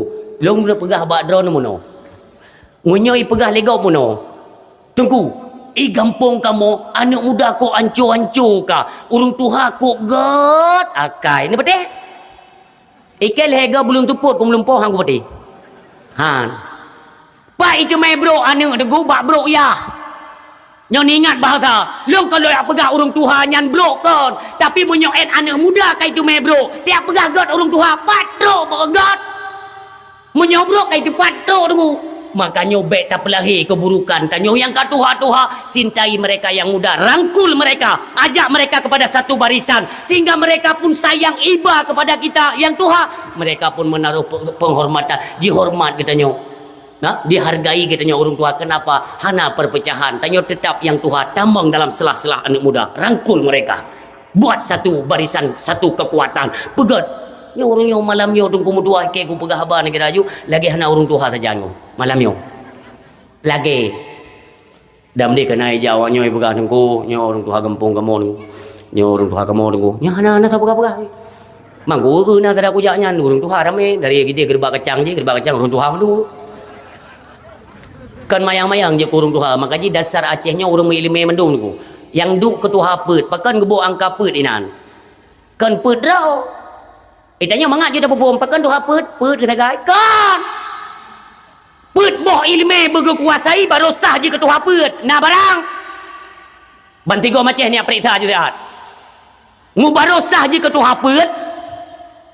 lôn peugah bak droeneuh meunoe. Meunyoe ipeugah lé gob meunoe, "Teungku, i gampông kamoe aneuëk muda kok anco-anco ka, ureuëng tuha kok gét akai." Neupatéh? Ikei lhée goe bulông teupot keu meulumpoe han kupatéh. Han. Pat iteumé brok aneuëk teungku bak brok yah. Nyoe ingat bahasa, lôn kon lôn jak peugah ureuëng tuha nyan brok kon, tapi meunyoe ét aneuëk muda ka iteumé brok, tiak peugah gét ureuëng tuha, pat trok bak gét. Meunyoe brok ka iteupat trok deungoe. Maka nyoe bék tapeulahé keuburukan tanyoe nyang ka tuha-tuha, cintai mereka yang muda, rangkul mereka, ajak mereka kepada satu barisan, sehingga mereka pun sayang iba kepada kita yang tuha. Mereka pun menaruh pe-, penghormatan, jihormat geutanyoe. Nah, dihargai geutanyoe ureuëng tuha. Kenapa? Hana perpecahan. Tanyoe tetap yang tuha, tamong dalam selah-selah aneuëk muda, rangkul mereka. Buat satu barisan, satu kekuatan. Peugét. Nyoe ureuëng nyoe malam nyoe Teungku meutuah, keu kupeugah haba nyoe kira aju, lagée hana ureuëng tuha sajan nyoe. Malam nyoe. Lagée. Dan deh keuhai jak awak nyoe peugah Teungku, nyoe ureuëng tuha gampông kamoe Teungku. Nyoe ureuëng tuha kamoe Teungku. Nyoe hana, hana sapeugah-peugah. Mangko na tada kujak nyan ureuëng tuha ramé, dari gideh geureubak kacang jih, geureubak kacang ureuëng tuha mandum. Kon mayang-mayang jeuet keu ureuëng tuha, maka jih dasar Aceh nyoe ureuëng meuiéleumé mandum Teungku. Nyang duek keu tuha peuet, pakon geuboh angka peuet inan. Kon peuet droe. Eh, tanyoe mangat jeuet tapeuphom, pakon tuha peuet, peuet keu sagai. Kon! Peuet boh iéleumé beugeukuasai baroe sah jeuet keu tuha peuet. Na barang? Bansigom Aceh nyoe peuriksa jih siat. Ngu baroe sah jeuet keu tuha peuet,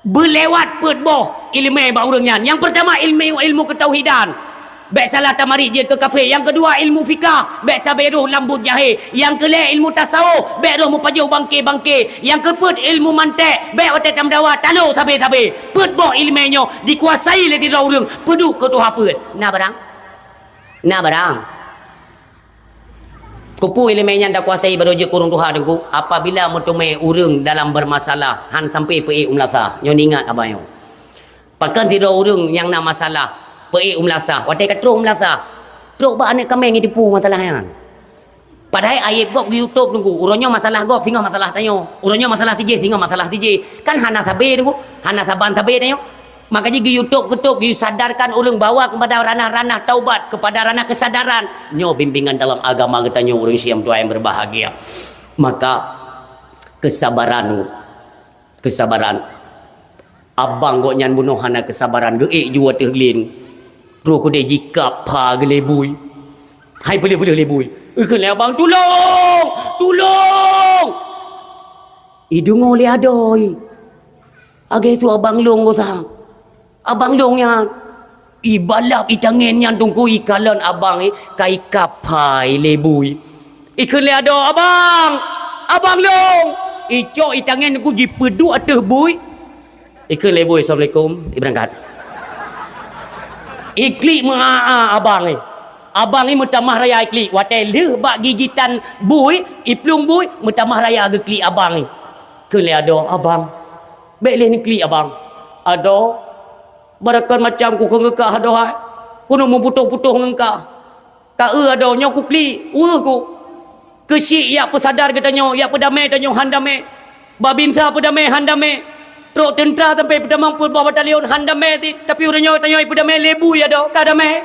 beulewat peuet boh iéleumé bak ureuëng nyan. Nyang peurtama ilmu, ilmu keutauhidan. Bék salah tamarit jeuet keu kafé. Nyang keudua ilmu fikah. Bék sabé roh lam buet jahé. Nyang keulhée ilmu tasawuf. Bék roh meupajoh bangké-bangké. Nyang keupeuet ilmu mantek. Bék watée tameudawa talo sabé-sabé. Peuet boh iéleumé nyoe dikuasai lé sidroe ureuëng. Peuduek keu tuha peuet. Na barang? Na barang? Keupeue iéleumé nyan takuasai baroe jeuet keu ureuëng tuha Teungku? Apabila meuteumé ureuëng dalam bermasalah, han sampai peuék u meulasah. Nyoe ingat abah nyoe. Pakon sidroe ureuëng nyang na masalah, peuék u meulasah. Watée ka trok u meulasah, trok bak aneuëk kaméng jiteupeue masalah nyan. Padahai aéb gob geuyue tôb Teungku. Uroe nyoe masalah gob singoh masalah tanyoe. Uroe nyoe masalah sijih singoh masalah sijih. Kan hana sabé Teungku, hana saban sabé tanyoe. Maka jih geuyue tôb-geutôb, geuyue sadarkan ureuëng bawa kepada ranah-ranah taubat, kepada ranah kesadaran. Nyoe bimbingan dalam agama geutanyoe ureuëng Syiah meutuah nyang berbahagia. Maka kesabaran, kesabaran. Abang gobnyan bunoe hana kesabaran, geuék ju ateueh glén. Troh keudeh jikab pha geulée bui. Hai peuleueh-peuleueh lé bui. Ikheun lé abang, "Tulông! Tulông!" Ideungoe lé adoe. Lagée su abang lôn gosang. Abang lôn nyan. Ibalap itangen nyan Teungku ikalon abang, eh, ka ikab pha lé bui. Ikheun lé adoe, "Abang! Abang lôn!" Icok itangen Teungku jipeuduek ateueh bui. Ikheun lé bui, "Assalamualaikum." Ibeurangkat. Iklik meu'a-a abang, eh. Abang, eh, meutamah raya iklik. Watée lheueh bak gigitan bui, iplueng bui, meutamah raya geuklik abang, eh. Kheun lé adoe, "Abang, bék lé neuklik abang." "Adoe, barakon macam ku kheun keu kah adoe hai. Keuneuk meuputôh-putôh ngon kah. Ka eu adoe nyoe kuklik, weueh ku. Keuchik jak peusadar geutanyoe, jak peudamé tanyoe han damé. Babinsa peudamé han damé. Trok teuntra sampai peutamong peuet boh batalion han damé cit. Tapi uroe nyoe tanyoe peudamé lé bui adoe ka damé."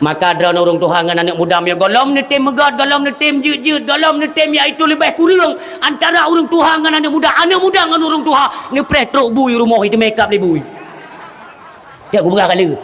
Maka droeneuh ureuëng tuha ngon aneuëk muda meunyoe gohlom neutem meugét, gohlom neutem jeuet-jeuet, gohlom neutem yaitu leubeh kureueng antara ureuëng tuha ngon aneuëk muda, aneuëk muda ngon ureuëng tuha, neupreh trok bui rumoh itu makeup lé bui. Cak gubra kali.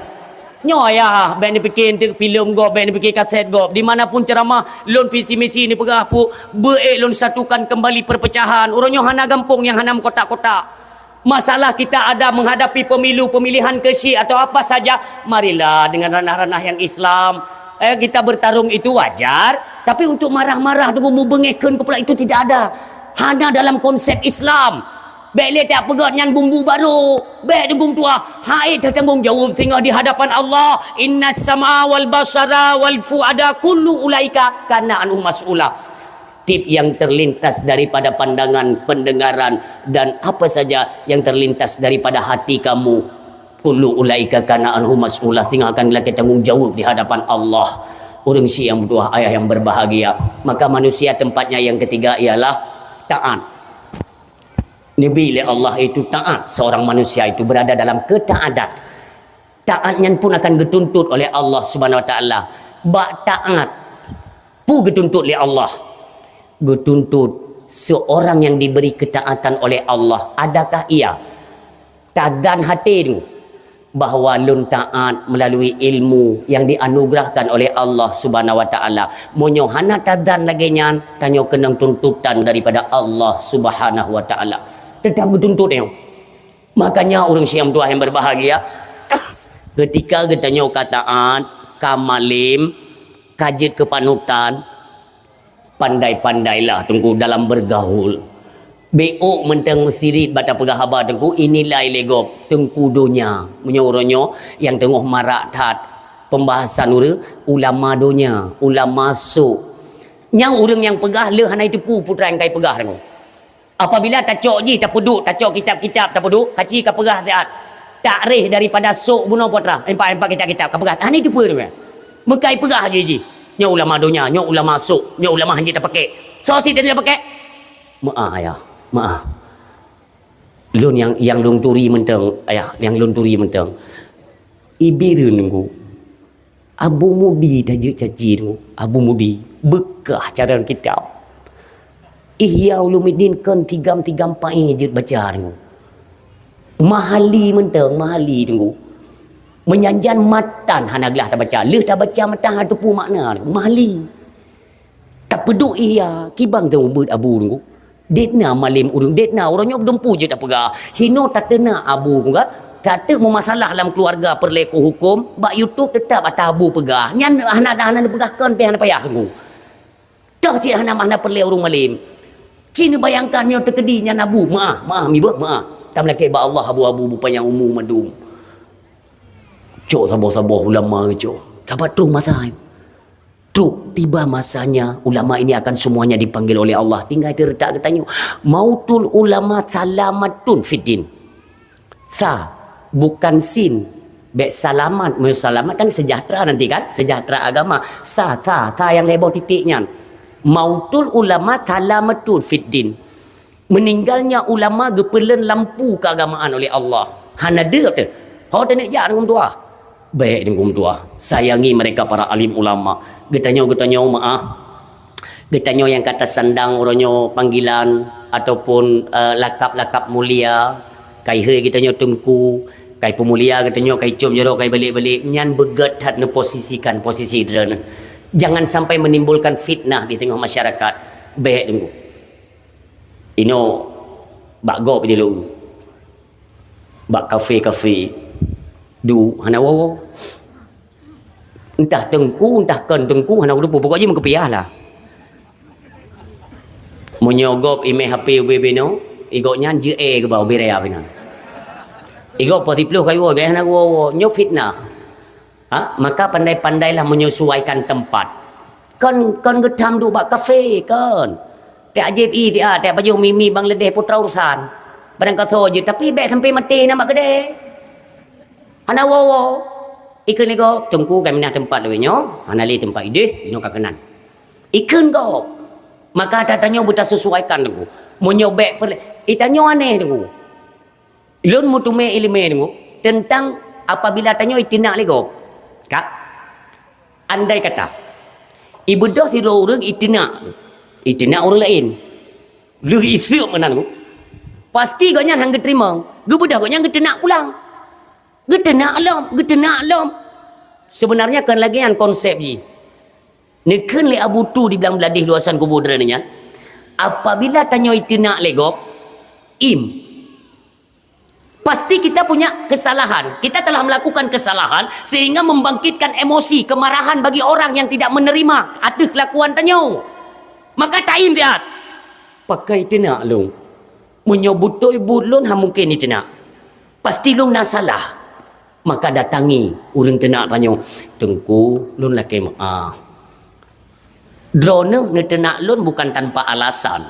Nyoe ayah, bék neupike enteuk filem gob, bék neupike kaset gob. Di mana pun ceramah, lôn visi misi neupeugah puk, beuék lôn satukan kembali perpecahan. Uroe nyoe hana gampông nyang hana meukotak-kotak. Masalah kita ada menghadapi pemilu, pemilihan keusik atau apa saja, marilah dengan ranah-ranah yang Islam. Eh, kita bertarung itu wajar, tapi untuk marah-marah dengan mubeungéh kheun keupeulak itu tidak ada. Hana dalam konsep Islam. Bék lé tapeugét nyan bumbu barô. Bék deungon tuha. Hai teutanggong jaweueb singoh di hadapan Allah. Innas sam'a wal basara wal fuada kullu ulaika kana anhu mas'ula. Tieb yang terlintas daripada pandangan, pendengaran, dan apa saja yang terlintas daripada hati kamu, kullu ulaika kana anhu mas'ula, singoh akan lakée tanggong jaweueb di hadapan Allah. Ureuëng syiek nyang meutuah, ayah yang berbahagia. Maka manusia tempatnya yang ketiga ialah taat. Neubi lé Allah itu taat, seorang manusia itu berada dalam ketaatan. Taat nyan pun akan geutuntut oleh Allah Subhanahu Wa Taala. Bak taat, peue geutuntut lé Allah? Geutuntut seorang yang diberi ketaatan oleh Allah, adakah ia tadan hati tu? bahwa lôn taat melalui ilmu yang dianugerahkan oleh Allah Subhanahu wa Taala. Meunyoe hana tazan lagée nyan, tanyoe keunong tuntutan daripada Allah Subhanahu wa Taala. Teutap geutuntut nyoe. Makanya ureuëng Syiah tuha yang berbahagia, ketika geutanyoe ka taat, ka malem, ka jeuet keu panutan, pandai-pandailah Teungku dalam bergaul. Bék ôk mantong meusirit bak tapeugah haba Teungku, inilai lé gob Teungku donya. Meunyoe uroe nyoe nyang teungoh marak that pembahasan ureuëng ulama donya, ulama sôk. Nyang ureuëng nyang peugah le hana jiteupeue peue treuk nyang ka jipeugah Teungku. Apabila tacok jih, tapeuduek, tacok kitab-kitab, tapeuduek, kaci ka peugah siat. Takreh daripada sôk bunoe putra, empat-empat kitab-kitab ka peugah. Hana jiteupeue Teungku. Meukai peugah jih jih. Nyoe ulama donya, nyoe ulama sôk, nyoe ulama hanjeuet tapakék. Soe sit hanjeuet tapakék? Meu'ah, ayah. Meu'ah. Lôn nyang, nyang lôn turi mantong, ayah, nyang lôn turi mantong. Ibireuen Teungku. Abu Mudi tajeuet caci Teungku. Abu Mudi. Beukah carông kitab. Ihya Ulumuddin kon tigam-tigam paé jeuet baca Teungku. Mahali mantong, Mahali Teungku. Meunyan-nyan matan hana glah tabaca. Lheueh tabaca matan hana teupeue makna Teungku. Mahali. Tapeuduek Ihya, kiban teungoh beuet Abu Teungku. Dek na malem ureuëng, dek na ureuëng nyoe dumpu jeuet tapeugah. Hinoe tateunak Abu Teungku kan. Tateuk meumasalah lam keuluwarga peureulée keu huköm, bak YouTube teutap ata Abu peugah. Nyan hana, hana neupeugah kon pih hana payah Teungku. Toh cit hana, hana peureulée ureuëng malem. Ci neubayangkan meunyoe teukeudi nyan Abu, meu'ah, meu'ah, mibeuh, meu'ah. Tameulakée bak Allah Abu-Abu beupanyang umu mandum. Cok saboh-saboh ulama cok. Sabat troh masa. Trok tiba masanya ulama ini akan semuanya dipanggil oleh Allah. Tinggai teuretak geutanyoe. Mautul ulama salamatun fiddin. Sa, bukan sin. Bék salamat. Meunyoe salamat kan sejahtera nanti kan? Sejahtera agama. Sa, sa, sa nyang lhée boh titik nyan. Mautul ulama salamatun fiddin. Meninggalnya ulama geupeuleuen lampu keagamaan oleh Allah. Hana deup teuh. Ho teuneuk jak Teungku Meutuah. Bék Teungku Meutuah. Sayangi mereka para alim ulama. Geutanyoe, geutanyoe meu'ah. Geutanyoe nyang ka tasandang uroe nyoe panggilan ataupun, eh, lakab-lakab mulia. Kai hei geutanyoe teungku, kai peumulia geutanyoe, kai com jaroe, kai balek-balek. Nyan beugét that neuposisikan posisi droeneuh. Jangan sampai menimbulkan fitnah di tengah masyarakat. Bék Teungku. Inoe bak gob di lôn. Bak kafe-kafe. Duek hana woe-woe. Entah teungku, entah kon teungku, hana kuteupeu. Pokok jih meukeupiah lah. Meunyoe gob imé H P ubé binoe, i gobnyan jeuet éh geuba ubé raya binan. I gob poh siplôh kayue bék hana woe-woe. Nyoe fitnah. Ha? Maka pandai-pandailah menyesuaikan tempat. Kon, kon geutam duek bak kafe, kon. Tiek jieb ie, tiek, tiek pajoh mi-mi bang leudeh putra urusan. Padang kasoe jeuet, tapi bék sampai maté na bak keudè. Hana woe-woe. Ikheun lé gob, teungku ka minah teumpat lawét nyoe, hana lé teumpat ideh, inoe ka keunan. Ikheun gob. Maka tatanyoe beutasesuaikan teungku. Meunyoe bék peureulée, itanyoe aneh teungku. Lôn meuteumé iéleumé teungku teuntang apabila tanyoe iteunak lé gob. Ka? Andai kata, ibeudôh sidroe ureuëng iteunak, iteunak ureuëng laén. Lheueh iseuek meunan teungku. Pasti gobnyan han geuteurimong. Geubeudôh gobnyan geuteunak pulang. Geuteunak lom, geuteunak lom. Sebenarnya kon lagée nyan konsep jih. Neukheun lé Abu Tu di Blang Bladeh luwasan kubu droeneuh nyan, apabila tanyoe iteunak lé gob, im. Pasti kita punya kesalahan. Kita telah melakukan kesalahan sehingga membangkitkan emosi, kemarahan bagi orang yang tidak menerima ateueh kelakuan tanyoe. Maka taim biat. Pakon iteunak lôn. Meunyoe beutôi buet lôn han mungken iteunak. Pasti lôn na salah. Maka datangi ureuëng teunak tanyoe, "Teungku, lôn lakée meu'ah." Droeneuh neuteunak lôn bukan tanpa alasan.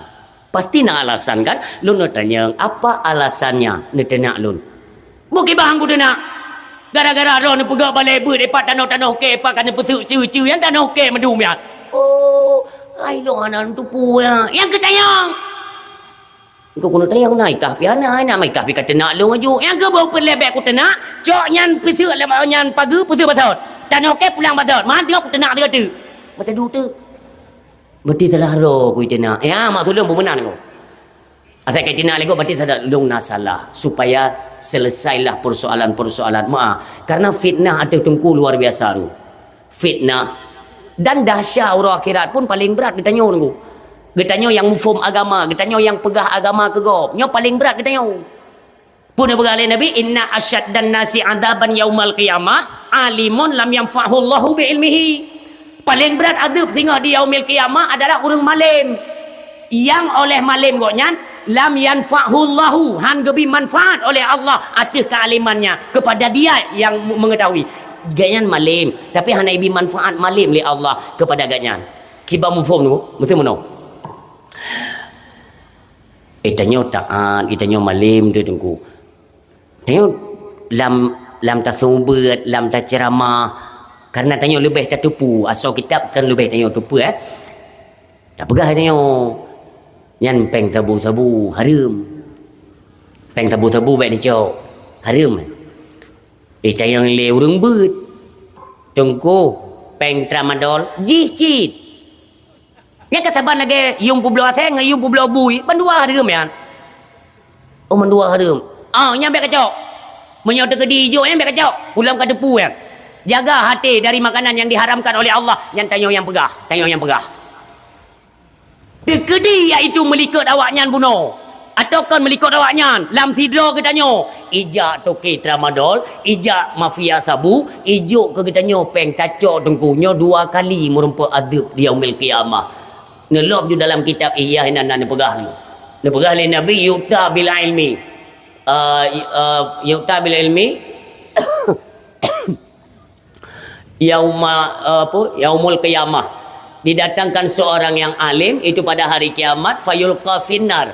Pasti na alasan kan? Lôn neutanyong, "Apa alasannya neuteunak lôn?" Bukibang ku teunak. Gara-gara droeneuh peugah balée beuet, ipat tanoh-tanoh kée, ipat ka neupeuseuk ceue-ceue, nyang tanoh kée meudum nyan. Oh, hai lôn hana lôn teupeu ya. Nyang keu tanyong. Engkau keuneuk tanyong na ikah pih hana, na ma ikah pih ka teunak lôn aju. Nyang keu beu peureulée bék ku teunak, cok nyan peuseuk lé nyan pageue peuseuk basot. Tanoh kée pulang basot. Man teungoh ku teunak sigoe teuk. Mata duek teuk. Berarti salah droe ku iteunak. Ya, mak sulong pun meunan ko. Asai ka itina lé gob, berarti sadat lôn na salah, supaya selesailah persoalan-persoalan. Meu'ah, karena fitnah ateueh teungku luar biasa tu. Fitnah. Dan dahsyat uroe akhirat pun paling brat geutanyoe teungku. Geutanyoe nyang muphom agama, geutanyoe nyang peugah agama keu gob, nyoe paling brat geutanyoe. Peue neupeugah lé Nabi, "Inna asyaddan nasi adzaban yaumal qiyamah alimun lam yanfa'hullahu bi ilmihi." Paléng brat azeueb singoh di yaumil qiyamah adalah ureuëng malém. Nyang oleh malém gobnyan, lam yanfa'hullahu, han geubri manfaat oleh Allah ateueh kealimannya kepada dia yang mengetahui. Gobnyan malém, tapi hana ibi manfaat malém lé Allah kepada gobnyan. Kiban muphom tu, meusti meunoe. Eh, tanyoe taat, eh, tanyoe malém tu teungku. Tanyoe lam, lam taseumeubeuet, lam taceuramah, karena tanyoe leubeh tateupeue, asoe kitab kan leubeh tanyoe teupeue, eh. Tapeugah tanyoe, nyan péng sabu-sabu hareuem. Péng sabu-sabu bék neucok, hareuem. Eh, tanyoe lé ureuëng beuet. Teungku, péng tramadol jih cit. Nyan ka saban lagée yuem peubloe asée ngon yuem peubloe bui, bandua hareuem nyan. Oh, mandua hareuem. Ah, nyan bék kacok. Meunyoe teukeudi ijok nyan bék kacok. Ulôn ka teupeue nyan. Jaga hati dari makanan yang diharamkan oleh Allah. Nyan tanyoe nyang peugah, tanyoe nyang peugah. Teukeudi, yaitu meulikot awaknyan bunoe, atawa kon meulikot awaknyan lam sidroe geutanyoe, ijak toke tramadol, ijak mafia sabu, ijok keu geutanyoe péng tacok teungku, nyoe dua kali meurumpok azeueb di yaumil qiyamah. Neulop ju dalam kitab Ihya hinan na neupeugah nyoe. Neupeugah lé Nabi, "Yu'ta bil ilmi." Ah, y-, ah, "Yu'ta bil ilmi." Yauma, apa, yaumul qiyamah. Didatangkan seorang yang alim itu pada hari kiamat, fayulqa finnar.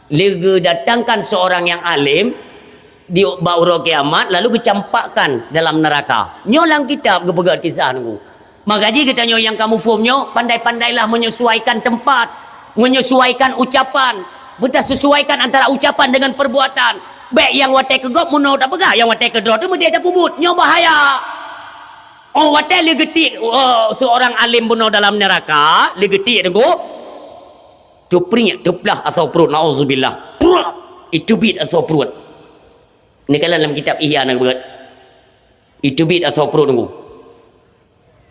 Leugeue datangkan seorang yang alim di bak uroe kiamat, lalu geucampakkan dalam neraka. Nyoe lam kitab geupeugah kisah nunggu. Maka jih geutanyoe nyang ka muphom nyoe, pandai-pandailah menyesuaikan tempat, menyesuaikan ucapan. Beutasesuaikan antara ucapan dengan perbuatan. Bék nyang watée keu gob meunoe tapeugah, nyang watée keu droe teuh meudeh tapeubuet. Nyoe bahaya. Oh, watée leugeutiek, oh, seorang alim bunoe dalam neraka, leugeutiek teungku, teupriek, teuplah asoe pruet, naudzubillah. Pruet, iteubiet asoe pruet. Neukalon lam kitab Ihya na geupeugah. Iteubiet asoe pruet teungku.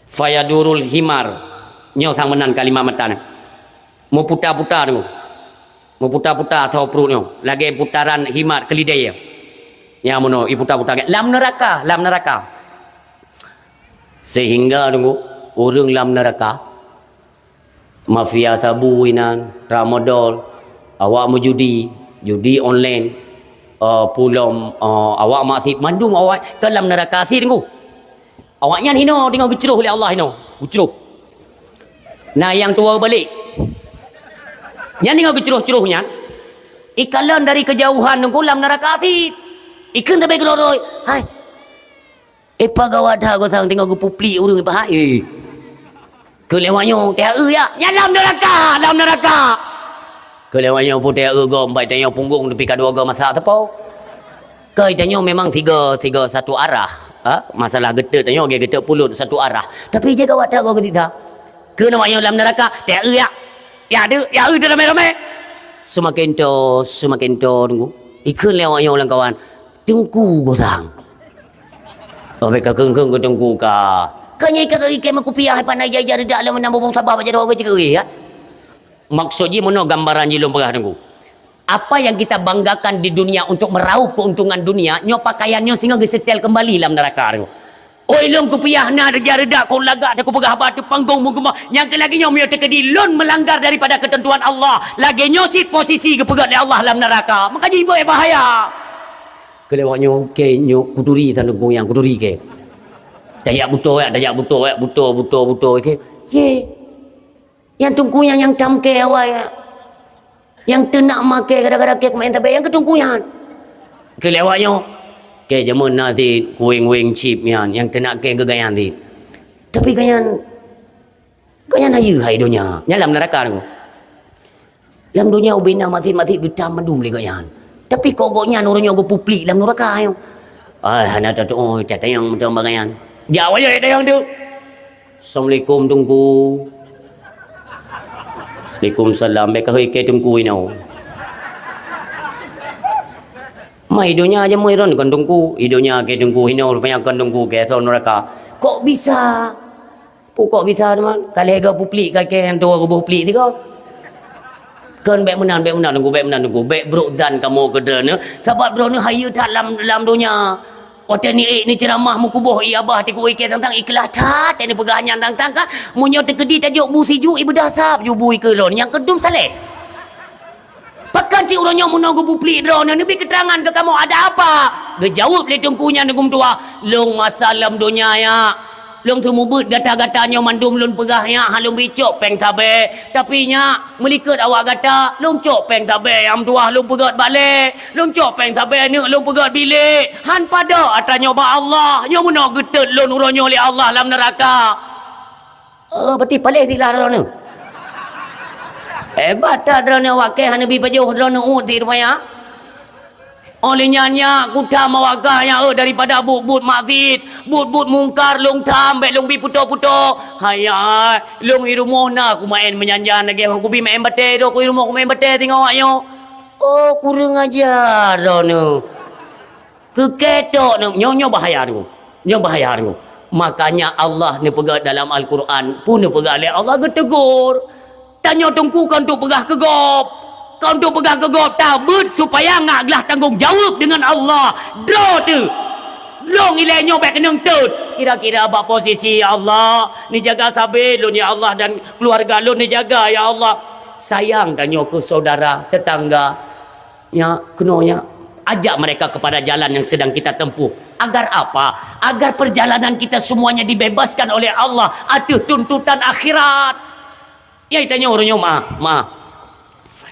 Fayadurul himar. Nyoe sang meunan kalimat matan. Meuputa-puta tu. Meuputa-puta asoe pruet nyoe. Lagée putaran himar keulidée. Nyang meunoe, iputa-puta. Lam neuraka, lam neuraka. Sehingga teungku, ureuëng lam neuraka, mafia sabu inan, tramadol, awak meujudi, judi online, eh, pulom, eh, awak maksiet, mandum awak ka lam neuraka sit teungku. Awaknyan hinoe teungoh geucroh lé Allah hinoe, geucroh. Na nyang tuwoe balek. Nyan teungoh geucroh-croh nyan, ikalon dari keujauhan teungku lam neuraka sit. Ikheun sabe keudroe-droe, "Hai, eh, peue gawat that gosang teungoh geupuplik ureuëng ipahat, eh." Keu lewat nyoe, "Teuh eu ya, nyan lam neuraka, lam neuraka." Keu lewat nyoe, "Peue teuh eu gob, bai tanyoe punggong teupika dua goe masa sapo." Keu tanyoe memang tiga, tiga satu arah. Ha? Masalah geuteuk tanyoe, ge geuteuk pulot satu arah. Tapi jih gawat that goe geutik that. Keu lewat nyoe lam neuraka, "Teuh eu ya. Ya deuek, ya eu teuh ramé-ramé." Seumaken to, seumaken to teungku. Ikheun lewat nyoe lam kawan, "Teungku gosang." Oh, bék ka kheun-kheun keu teungku ka. Ka nyai ka geuikém meukupiah, hai pandai jai-jai reudak lé meunan bubong saba bak jaroe geucik geuih, ya. Maksud jih meunoe gambaran jih lôn peugah teungku. Apa yang kita banggakan di dunia untuk meraup keuntungan dunia, nyoe pakaian nyoe singoh geusetel kembali lam neraka teungku. Oi lôn kupiah na reuja reudak kon lagak teuh kupeugah haba teuh panggong meugeumah, nyang keu lagée nyoe meunyoe teukeudi lôn meulanggar daripada keuteuntuan Allah, lagée nyoe cit posisi geupeugét lé Allah lam neraka. Maka jih iboh bahaya. Keu lewat nyoe, oke, nyoe kuturi taneueng kuyang, kuturi ke. Tajak buto ya, tajak buto ya, buto, buto, buto ke. Ye. Nyang teungku nyang, nyang tamke awai ya. Nyang teunak make gara-gara ke keumain tabe nyang keu teungku nyan. Keu lewat nyoe. Ke jameun na sit, kueng-weng chip nyan, nyang teunak ke geugayan sit. Tapi gayan Gobnyan hayeue hai donya, nyan lam neuraka nyoe. Lam donya ubena maté-maté geutam mandum lé gobnyan. Tapi kok gobnyan uroe nyoe geupuplik lam neuraka nyoe. Ai, hana tateuoh, tatanyong mantong bak gobnyan. Jak wayah tatanyong tu. Assalamualaikum, Teungku. Waalaikumsalam. Bèk ka hôi kèe Teungku inoe. Ma i donya jamoi droen kon teungku, i donya keu teungku hinoe, rupanya kon teungku keu asoe nuraka. Kok bisa? Pu kok bisa teuma? Ka lhèe goe puplik keu kèe nyang tuwo geuboh plik sigoe. Kon bèk meunan, bèk meunan teungku, bèk meunan teungku. Bèk brok dan kamoe keu droeneuh, sabab droeneuh hayeue that lam, lam donya. Watèe ni, eh, ni ceuramah meukuboh i abah teungku i kèe tang-tang ikhlas that, teuh neupeugah nyan tang-tang kan. Meunyoe teukeudi tajok bu siju, i beudah sab ju bu i keu droeneuh nyang keudum saleh. Pakon cit uroe nyoe meunoe geupuplik droeneuh, neubi keuteurangan keu kamoe ada apa? Geujaweueb lé teungku nyan teungku meutuah, "Lôn masa lom donya nyak. Lôn seumeubeuet gata-gata nyoe mandum lôn peugah nyak, han lôn bi cok péng sabé. Tapi nyak, meulikot awak gata, lôn cok péng sabé nyang meutuah lôn peugöt balè. Lôn cok péng sabé neuk lôn peugöt bilék. Han padub atra nyoe bak Allah. Nyoe meunoe geutot lôn uroe nyoe lé Allah lam neuraka." Oh, berarti paléh silah droeneuh. Hebat that droeneuh awak kèe hana bi pajoh droeneuh uet di rupanya. Oleh nyan nyak kutam awak kah nyak, eh, daripada buet-buet maksiet, buet-buet mungkar lôn tam, bèk lôn bi putôh-putôh. Hai, hai, lôn i rumoh na kumaén meunyan-nyan lagèe kubi maén batèe, droe ku i rumoh kumaén batèe singoh awak nyoe. Oh, kureueng aja droeneuh. Keu kèe tok nyoe, nyoe, nyoe bahaya nyoe. Nyoe bahaya nyoe. Makanya Allah neupeugah dalam Al-Quran, peue neupeugah lé Allah geutegur. Tanyoe teungku kon untuk peugah keu gob. Kon untuk peugah keu gob, tabeuet supaya ngak glah tanggong jaweueb deungon Allah. Droe teuh. Lôn ilèe nyoe bèk keunong teuet. Kira-kira bak posisi, "Ya Allah, neujaga sabé lôn, ya Allah, dan keuluwarga lôn neujaga, ya Allah." Sayang tanyoe keu saudara, tetangga. Nyak, keunoe nyak, ajak mereka kepada jalan yang sedang kita tempuh. Agar apa? Agar perjalanan kita semuanya dibebaskan oleh Allah ateueh tuntutan akhirat. Ya, tanyoe uroe nyoe, ma, ma.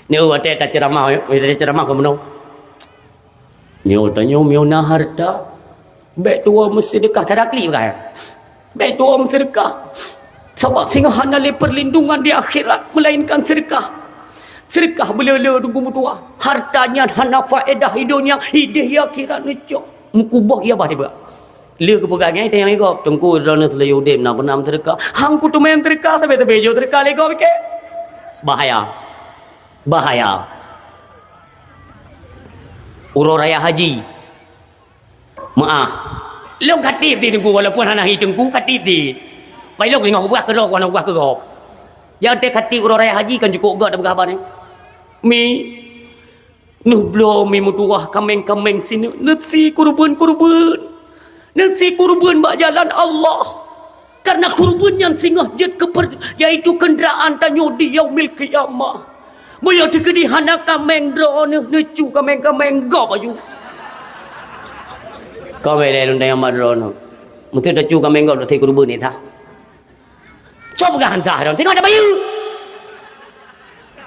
Nyoe watèe taceuramah, watèe taceuramah keu meunoe. Nyoe tanyoe meunyoe na hareuta, bèk tuwoe meuseudeukah, cara klik bukan? Bèk tuwoe meuseudeukah. Sabab singoh hana lé perlindungan di akhirat, melainkan seudeukah. Seudeukah beuleu-leu teungku meutuah. Hareuta nyan hana faedah i donya, idéh i akhirat neucok. Meukuboh i abah tiba. Lé geupeugah nyan, tanyong i gob, "Teungku, droeneuh seulaju udép na peue na meuseudeukah?" "Han kuteumé meuseudeukah, sabé-sabé jeuet seudeukah lé gob ikèe." Bahaya. Bahaya. Uroe raya haji. Meu'ah. Lôn ka tiep di teungku, walaupun hana hi teungku, ka tiep di. Pai lôn deungoe peugah keudroe, hana peugah keu gob. Nyang teuka tiep uroe raya haji kan cukôp göt tapeugah haba nyoe. Mi, neuh bloe mi meutuwah kaméng-kaméng sineuk, neusie kureubeuen-kureubeuen. Neusie kureubeuen bak jalan Allah. Karena kureubeuen nyan singoh jeuet keu per-, yaitu keundraan tanyoe di Yaumil Qiyamah. Meunyoe teukeudi hana kaméng droeneuh, neucue kaméng-kaméng gob aju. Ka bèk lé lôn tanyong bak droeneuh. Meuseuti tacue kaméng gob, tacue kureubeuen nyan sah. Soe peugah han sah droeneuh? Singoh tabayeue.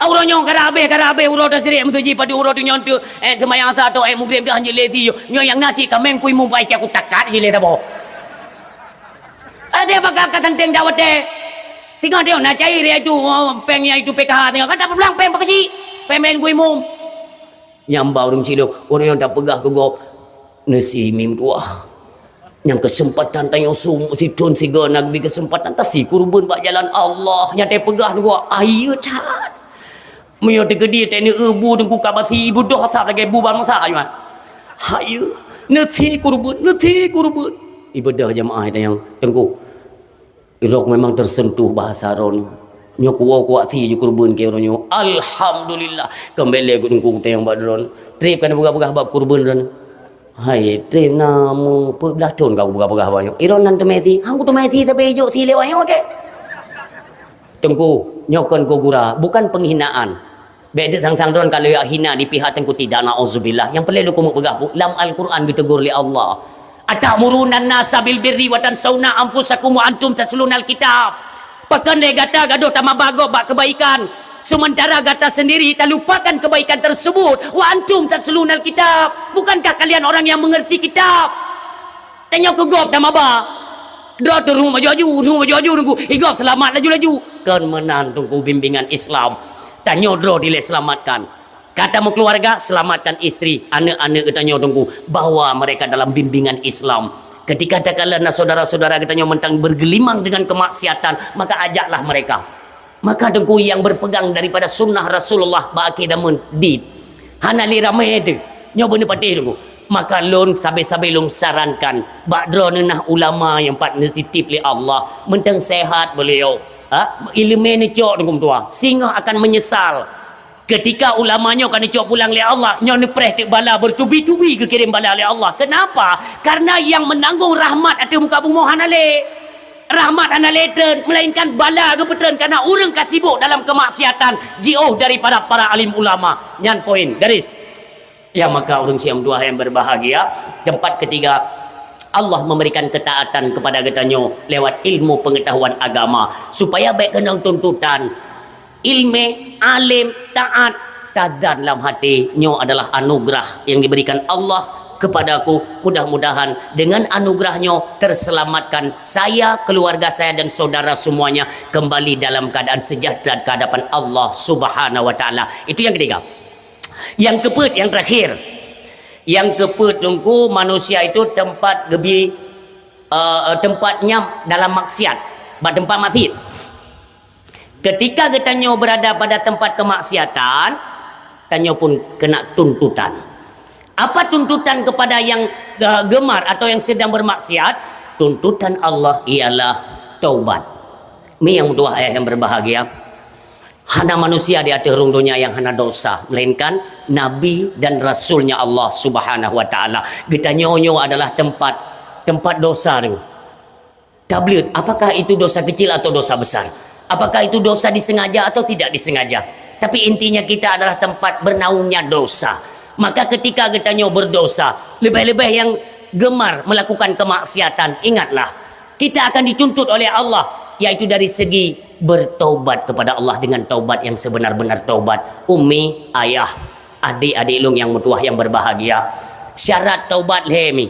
Uroe nyoe ka habéh, ka habéh uroe tasyrek, meuseuti padub uroe teunyoe teuh, eh, seumayang asar atau, eh, mugreb dah hanjeuet lé sie. Nyoe nyang na cit kaméng kui mumpai cit aku takat jih lé saboh. Ada baka ka santeng dah watèe. Tinggai tengok na cair iaitu, oh, péng iaitu P K H tengok. Kan tak pulang péng pakasi. Péng main kui mum. Nyang ba ureueng sidroe, ureueng nyang tapeugah keu gob, "Neusie mi meutuwah. Nyang keuseumpatan tanyoe sum-, sithon sigoe na geubri keuseumpatan tasie kureubeuen bak jalan Allah." Nyang tapeugah dua, ayeue that. Meunyoe teukeudi teuh neueu bu teungku ka basi, ibeudoh asab lagèe bu bansa nyoe. Hayeue, neusie kureubeuen, neusie kureubeuen. Ibeudoh jeumaáh tanyong, "Teungku, droe memang teuseuntuh bahasa droeneuh. Nyoe kuwoe kuwak sie ju kureubeuen keu droeneuh nyoe. Alhamdulillah." Keumbali keu teungku tanyong bak droeneuh. Trép ka neupeugah-peugah bab kureubeuen droeneuh. Hai, trép na meupeublaih thon ka kupeugah-peugah bak nyoe. Droeneuh nan teumé sie, han kuteumé sie, tapi ijok sie lewat nyoe, oke? Teungku, nyoe kon keu gura, bukan penghinaan. Bèk deuk sang-sang droeneuh ka lheueh hina di pihak teungku, tidak, naudzubillah. Nyang peureulèe lôn keumeung peugah, Bu, lam Al-Quran geutegur lé Allah, "Atamuruna nasa bil birri wa tansawna anfusakum wa antum taslunal kitab." Pakon lé gata gadôh tamaba gob bak keubaikan, seumeuntara gata seundiri talupakan keubaikan tersebut, wa antum taslunal kitab, bukankah kalian orang yang mengerti kitab? Tanyoe keu gob tamaba. Droe teuh rumoh baju aju, rumoh baju aju teungku. I gob seulamat laju-laju. Kon meunan teungku bimbingan Islam. Tanyoe droe dilèe seulamatkan. Ka tameukeuluwarga, selamatkan istri, aneuk-aneuk geutanyoe teungku, bahwa mereka dalam bimbingan Islam. Ketika takalon na saudara-saudara geutanyoe mantong bergelimang dengan kemaksiatan, maka ajaklah mereka. Maka teungku nyang berpegang daripada sunnah Rasulullah bak akhé zaman dit. Hana lé ramé teuh. Nyoe beuneupatéh Teungku. Maka lôn sabe-sabe lôn sarankan, bak droeneuh na ulama nyang pat neutitip lé Allah, mantong sehat beliau. Ha? Ileumé neucok Teungku meutuah, singoh akan menyesal. Ketika ulama nyoe ka neucok pulang lé Allah, nyoe neupreh teuk bala, bertubi-tubi geukirém bala lé Allah. Kenapa? Karena yang menanggung rahmat ateueh muka bumoe hana lé. Rahmat hana lé treun, melainkan bala geupeutreun karena ureuëng ka sibuk dalam kemaksiatan, jiôh daripada para alim ulama. Nyan poin, garis. Ya, maka ureuëng syiek meutuah yang berbahagia, tempat ketiga, Allah memberikan ketaatan kepada geutanyoe lewat ilmu pengetahuan agama, supaya bék keunong tuntutan. Ilmu, alim, taat, tazan lam hati, nyoe adalah anugerah yang diberikan Allah kepadaku. Mudah-mudahan dengan anugerah nyoe terselamatkan saya, keluarga saya dan saudara semuanya kembali dalam keadaan sejahtera ke hadapan Allah Subhanahu wa taala. Itu yang ketiga. Yang keupeuet, yang terakhir. Yang keupeuet Teungku, manusia itu tempat gebi, eh, tempat nyang dalam maksiat, bak tempat maksiat. Ketika geutanyoe berada pada tempat kemaksiatan, tanyoe pun kena tuntutan. Apa tuntutan kepada yang, eh, gemar atau yang sedang bermaksiat? Tuntutan Allah ialah taubat. Mi yang meutuah ayah yang berbahagia, hana manusia di ateueh rhueng donya yang hana dosa, melainkan Nabi dan Rasul-Nya Allah Subhanahu wa Taala. Geutanyoe nyoe adalah tempat, tempat dosa tu. Tablet, apakah itu dosa kecil atau dosa besar? Apakah itu dosa disengaja atau tidak disengaja? Tapi intinya kita adalah tempat bernaungnya dosa. Maka ketika geutanyoe berdosa, lebih-lebih yang gemar melakukan kemaksiatan, ingatlah, kita akan dituntut oleh Allah, yaitu dari segi bertaubat kepada Allah dengan taubat yang sebenar-benar taubat. Ummi, ayah, adik-adik lôn yang meutuah yang berbahagia, syarat taubat lhée mi.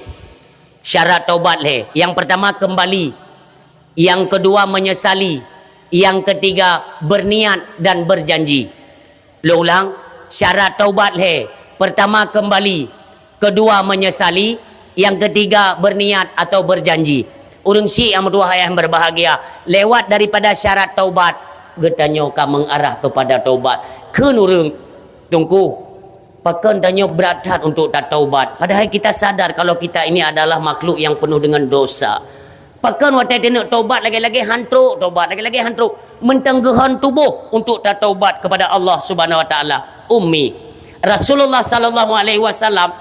Syarat taubat lhée. Yang pertama, kembali. Yang kedua, menyesali. Yang ketiga, berniat dan berjanji. Lôn ulang, syarat taubat lhée. Pertama, kembali. Kedua, menyesali. Yang ketiga, berniat atau berjanji. Ureuëng syiek yang meutuah ayah yang berbahagia, lewat daripada syarat taubat, geutanyoe ka mengarah kepada taubat. Kheun ureuëng, Teungku, pakon tanyoe brat that untuk tataubat, padahai kita sadar kalau kita ini adalah makhluk yang penuh dengan dosa. Pakon watée taneuk tobat lagée-lagée han trok tobat, lagée-lagée han trok. Mantong geuhon tuboh untuk tataubat kepada Allah Subhanahu wa Taala. Ummi, Rasulullah sallallahu alaihi wasallam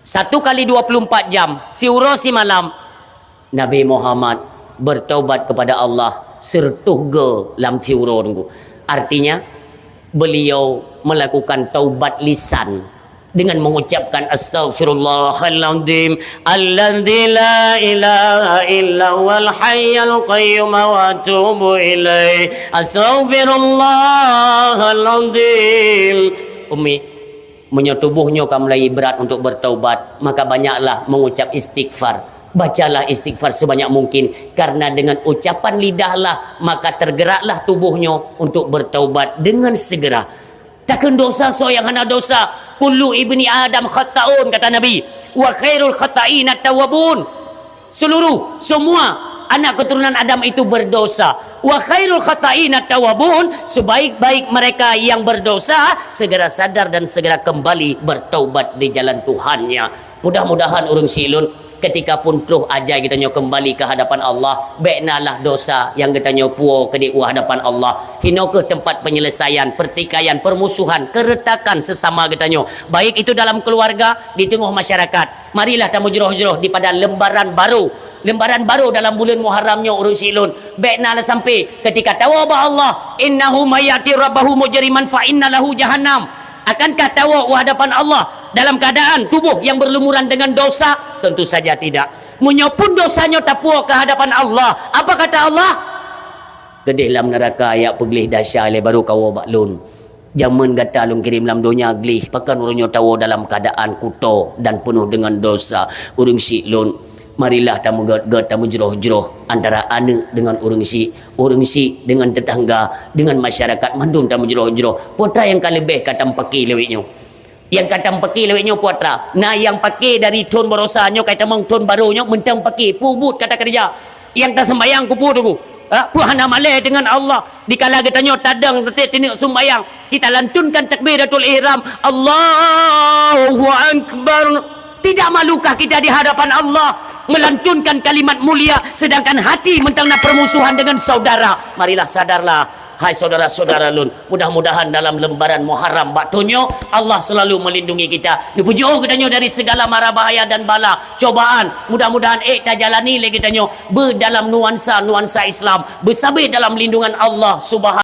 satu kali dua puluh empat jam, siuroe simalam, Nabi Muhammad bertaubat kepada Allah sireutoh goe lam siuroe Teungku. Artinya, beliau melakukan taubat lisan dengan mengucapkan, "Astaghfirullahaladzim, alladzi la ilaha illa huwal hayyul qayyum wa atubu ilaih. Astaghfirullahaladzim." Ummi, meunyoe tuboh nyoe ka mulai brat untuk bertaubat, maka banyaklah mengucap istighfar. Bacalah istighfar sebanyak mungkin, karena dengan ucapan lidahlah maka tergeraklah tuboh nyoe untuk bertaubat dengan segera. Takheun dosa soe nyang hana dosa? Kullu ibni Adam khatta'un, kata Nabi. Wa khairul khatta'ina tawwabun. Seluruh, semua anak keturunan Adam itu berdosa. Wa khairul khatta'ina tawwabun, sebaik-baik mereka yang berdosa segera sadar dan segera kembali bertaubat di jalan Tuhannya. Mudah-mudahan ureuëng syiek lôn, ketika pun troh ajai geutanyoe kembali ke hadapan Allah, bék nalah dosa nyang geutanyoe puwoe keudeh u hadapan Allah. Hinoe kheueh tempat penyelesaian, pertikaian, permusuhan, keretakan sesama geutanyoe, baik itu dalam keluarga, di teungoh masyarakat. Marilah tamujroh-jroh dipada lembaran baru. Lembaran baru dalam buleuen Muharram nyoe ureuëng syiek lôn. Bék nalah sampai ketika tawoe bak Allah, "Innahu may ya'ti rabbahu mujriman fa inna lahu jahannam." Akankah tawoe u hadapan Allah dalam keadaan tuboh yang berlumuran dengan dosa? Tentu saja tidak. Meunyoe pun dosa nyoe tapuwoe ke hadapan Allah, apa kata Allah? "Keudeh lam neuraka jak peugleh desya lé barô kawoe bak Lôn. Jamén gata Lôn kirém lam donya gleh, pakon uroe nyoe tawoe dalam keuadaan kuto dan peunoh deungon dosa." Ureuëng syiek Lôn, marilah tameugét-gét, tamujroh-jroh antara aneuëk deungon ureuëng syiek, ureuëng syiek deungon teutangga, deungon masyarakat, mandum tamujroh-jroh. Peue atra nyang ka leubeh ka tameupaki lé awak nyoe? Nyang ka tameupaki lé awak nyoe peue atra? Na nyang pake dari thon barosa nyoe ka tamong thon barô nyoe mantong pake, peue buet ka takeureuja. Nyang taseumbayang keupeue Teungku? Ha, peue hana malée deungon Allah? Dikala geutanyoe tadong teuk tineuk sumbayang, kita lantunkan takbiratul ihram, Allahu Akbar. Tidak malukah kita di hadapan Allah melantunkan kalimat mulia, sedangkan hati mantong na permusuhan dengan saudara? Marilah sadarlah, hai saudara-saudara lôn. Mudah-mudahan dalam lembaran Muharram bak tanyoe, Allah selalu melindungi kita. Neupujoe geutanyoe dari segala mara bahaya dan bala, cobaan. Mudah-mudahan ék tajalani lé geutanyoe beu dalam nuansa-nuansa Islam, beusabe dalam lindungan Allah Subhanahu